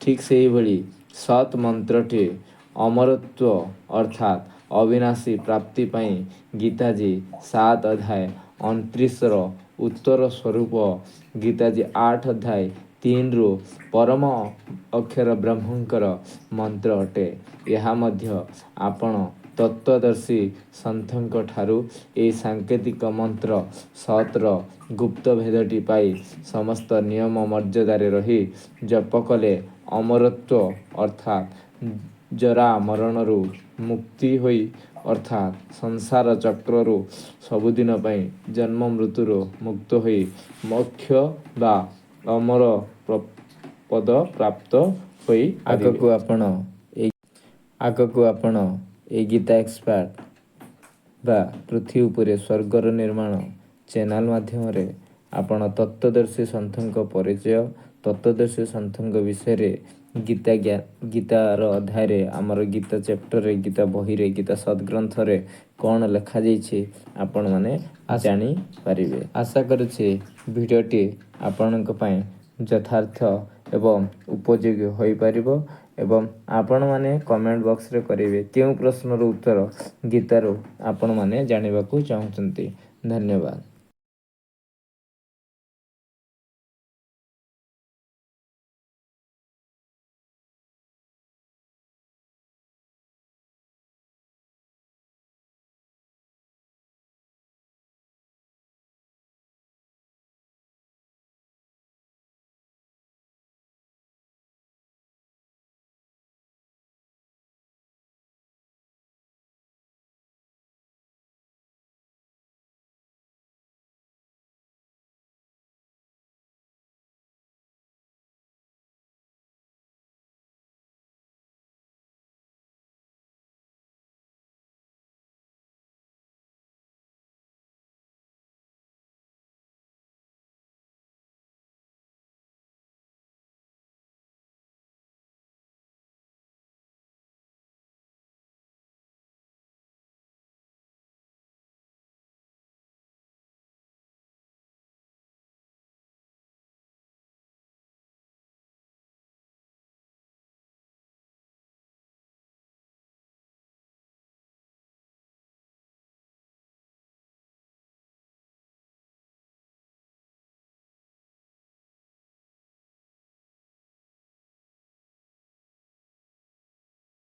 S1: ଠିକ୍ ସେହିଭଳି ସତ୍ ମନ୍ତ୍ରଟି ଅମରତ୍ୱ ଅର୍ଥାତ୍ ଅବିନାଶୀ ପ୍ରାପ୍ତି ପାଇଁ ଗୀତାଜୀ 7 ଅଧ୍ୟାୟ 29ର ଉତ୍ତର ସ୍ୱରୂପ ଗୀତାଜୀ 8 ଅଧ୍ୟାୟ 3ରୁ ପରମ ଅକ୍ଷର ବ୍ରହ୍ମଙ୍କର ମନ୍ତ୍ର ଅଟେ। ଏହା ମଧ୍ୟ ଆପଣ ତତ୍ତ୍ୱଦର୍ଶୀ ସନ୍ଥଙ୍କ ଠାରୁ ଏହି ସାଙ୍କେତିକ ମନ୍ତ୍ର ସତର ଗୁପ୍ତ ଭେଦଟି ପାଇ ସମସ୍ତ ନିୟମ ମର୍ଯ୍ୟାଦାରେ ରହି ଜପ କଲେ ଅମରତ୍ୱ ଅର୍ଥାତ୍ ଜରା ମରଣରୁ ମୁକ୍ତି ହୋଇ, ଅର୍ଥାତ୍ ସଂସାର ଚକ୍ରରୁ ସବୁଦିନ ପାଇଁ ଜନ୍ମ ମୃତ୍ୟୁରୁ ମୁକ୍ତ ହୋଇ ମୋକ୍ଷ ବା ଅମର ପଦ ପ୍ରାପ୍ତ ହୋଇପାରିବେ।
S2: ଆଗକୁ ଆପଣ ଏଇ ଗୀତା ଏକ୍ସପର୍ଟ ବା ପୃଥିବୀ ଉପରେ ସ୍ୱର୍ଗର ନିର୍ମାଣ ଚ୍ୟାନେଲ ମାଧ୍ୟମରେ ଆପଣ ତତ୍ତ୍ୱଦର୍ଶୀ ସନ୍ଥଙ୍କ ପରିଚୟ, ତତ୍ତ୍ୱଦର୍ଶୀ ସନ୍ଥଙ୍କ ବିଷୟରେ ଗୀତା ଗୀତାର ଅଧ୍ୟାୟରେ, ଆମର ଗୀତା ଚାପ୍ଟରରେ, ଗୀତା ବହିରେ, ଗୀତା ସଦ୍ଗ୍ରନ୍ଥରେ କ'ଣ ଲେଖାଯାଇଛି, ଆପଣମାନେ ଜାଣିପାରିବେ। ଆଶା କରୁଛି ଭିଡ଼ିଓଟି ଆପଣଙ୍କ ପାଇଁ ଯଥାର୍ଥ ଏବଂ ଉପଯୋଗୀ ହୋଇପାରିବ ଏବଂ ଆପଣମାନେ କମେଣ୍ଟ ବକ୍ସରେ କରିବେ କେଉଁ ପ୍ରଶ୍ନର ଉତ୍ତର ଗୀତାରୁ ଆପଣମାନେ ଜାଣିବାକୁ ଚାହୁଁଛନ୍ତି। ଧନ୍ୟବାଦ।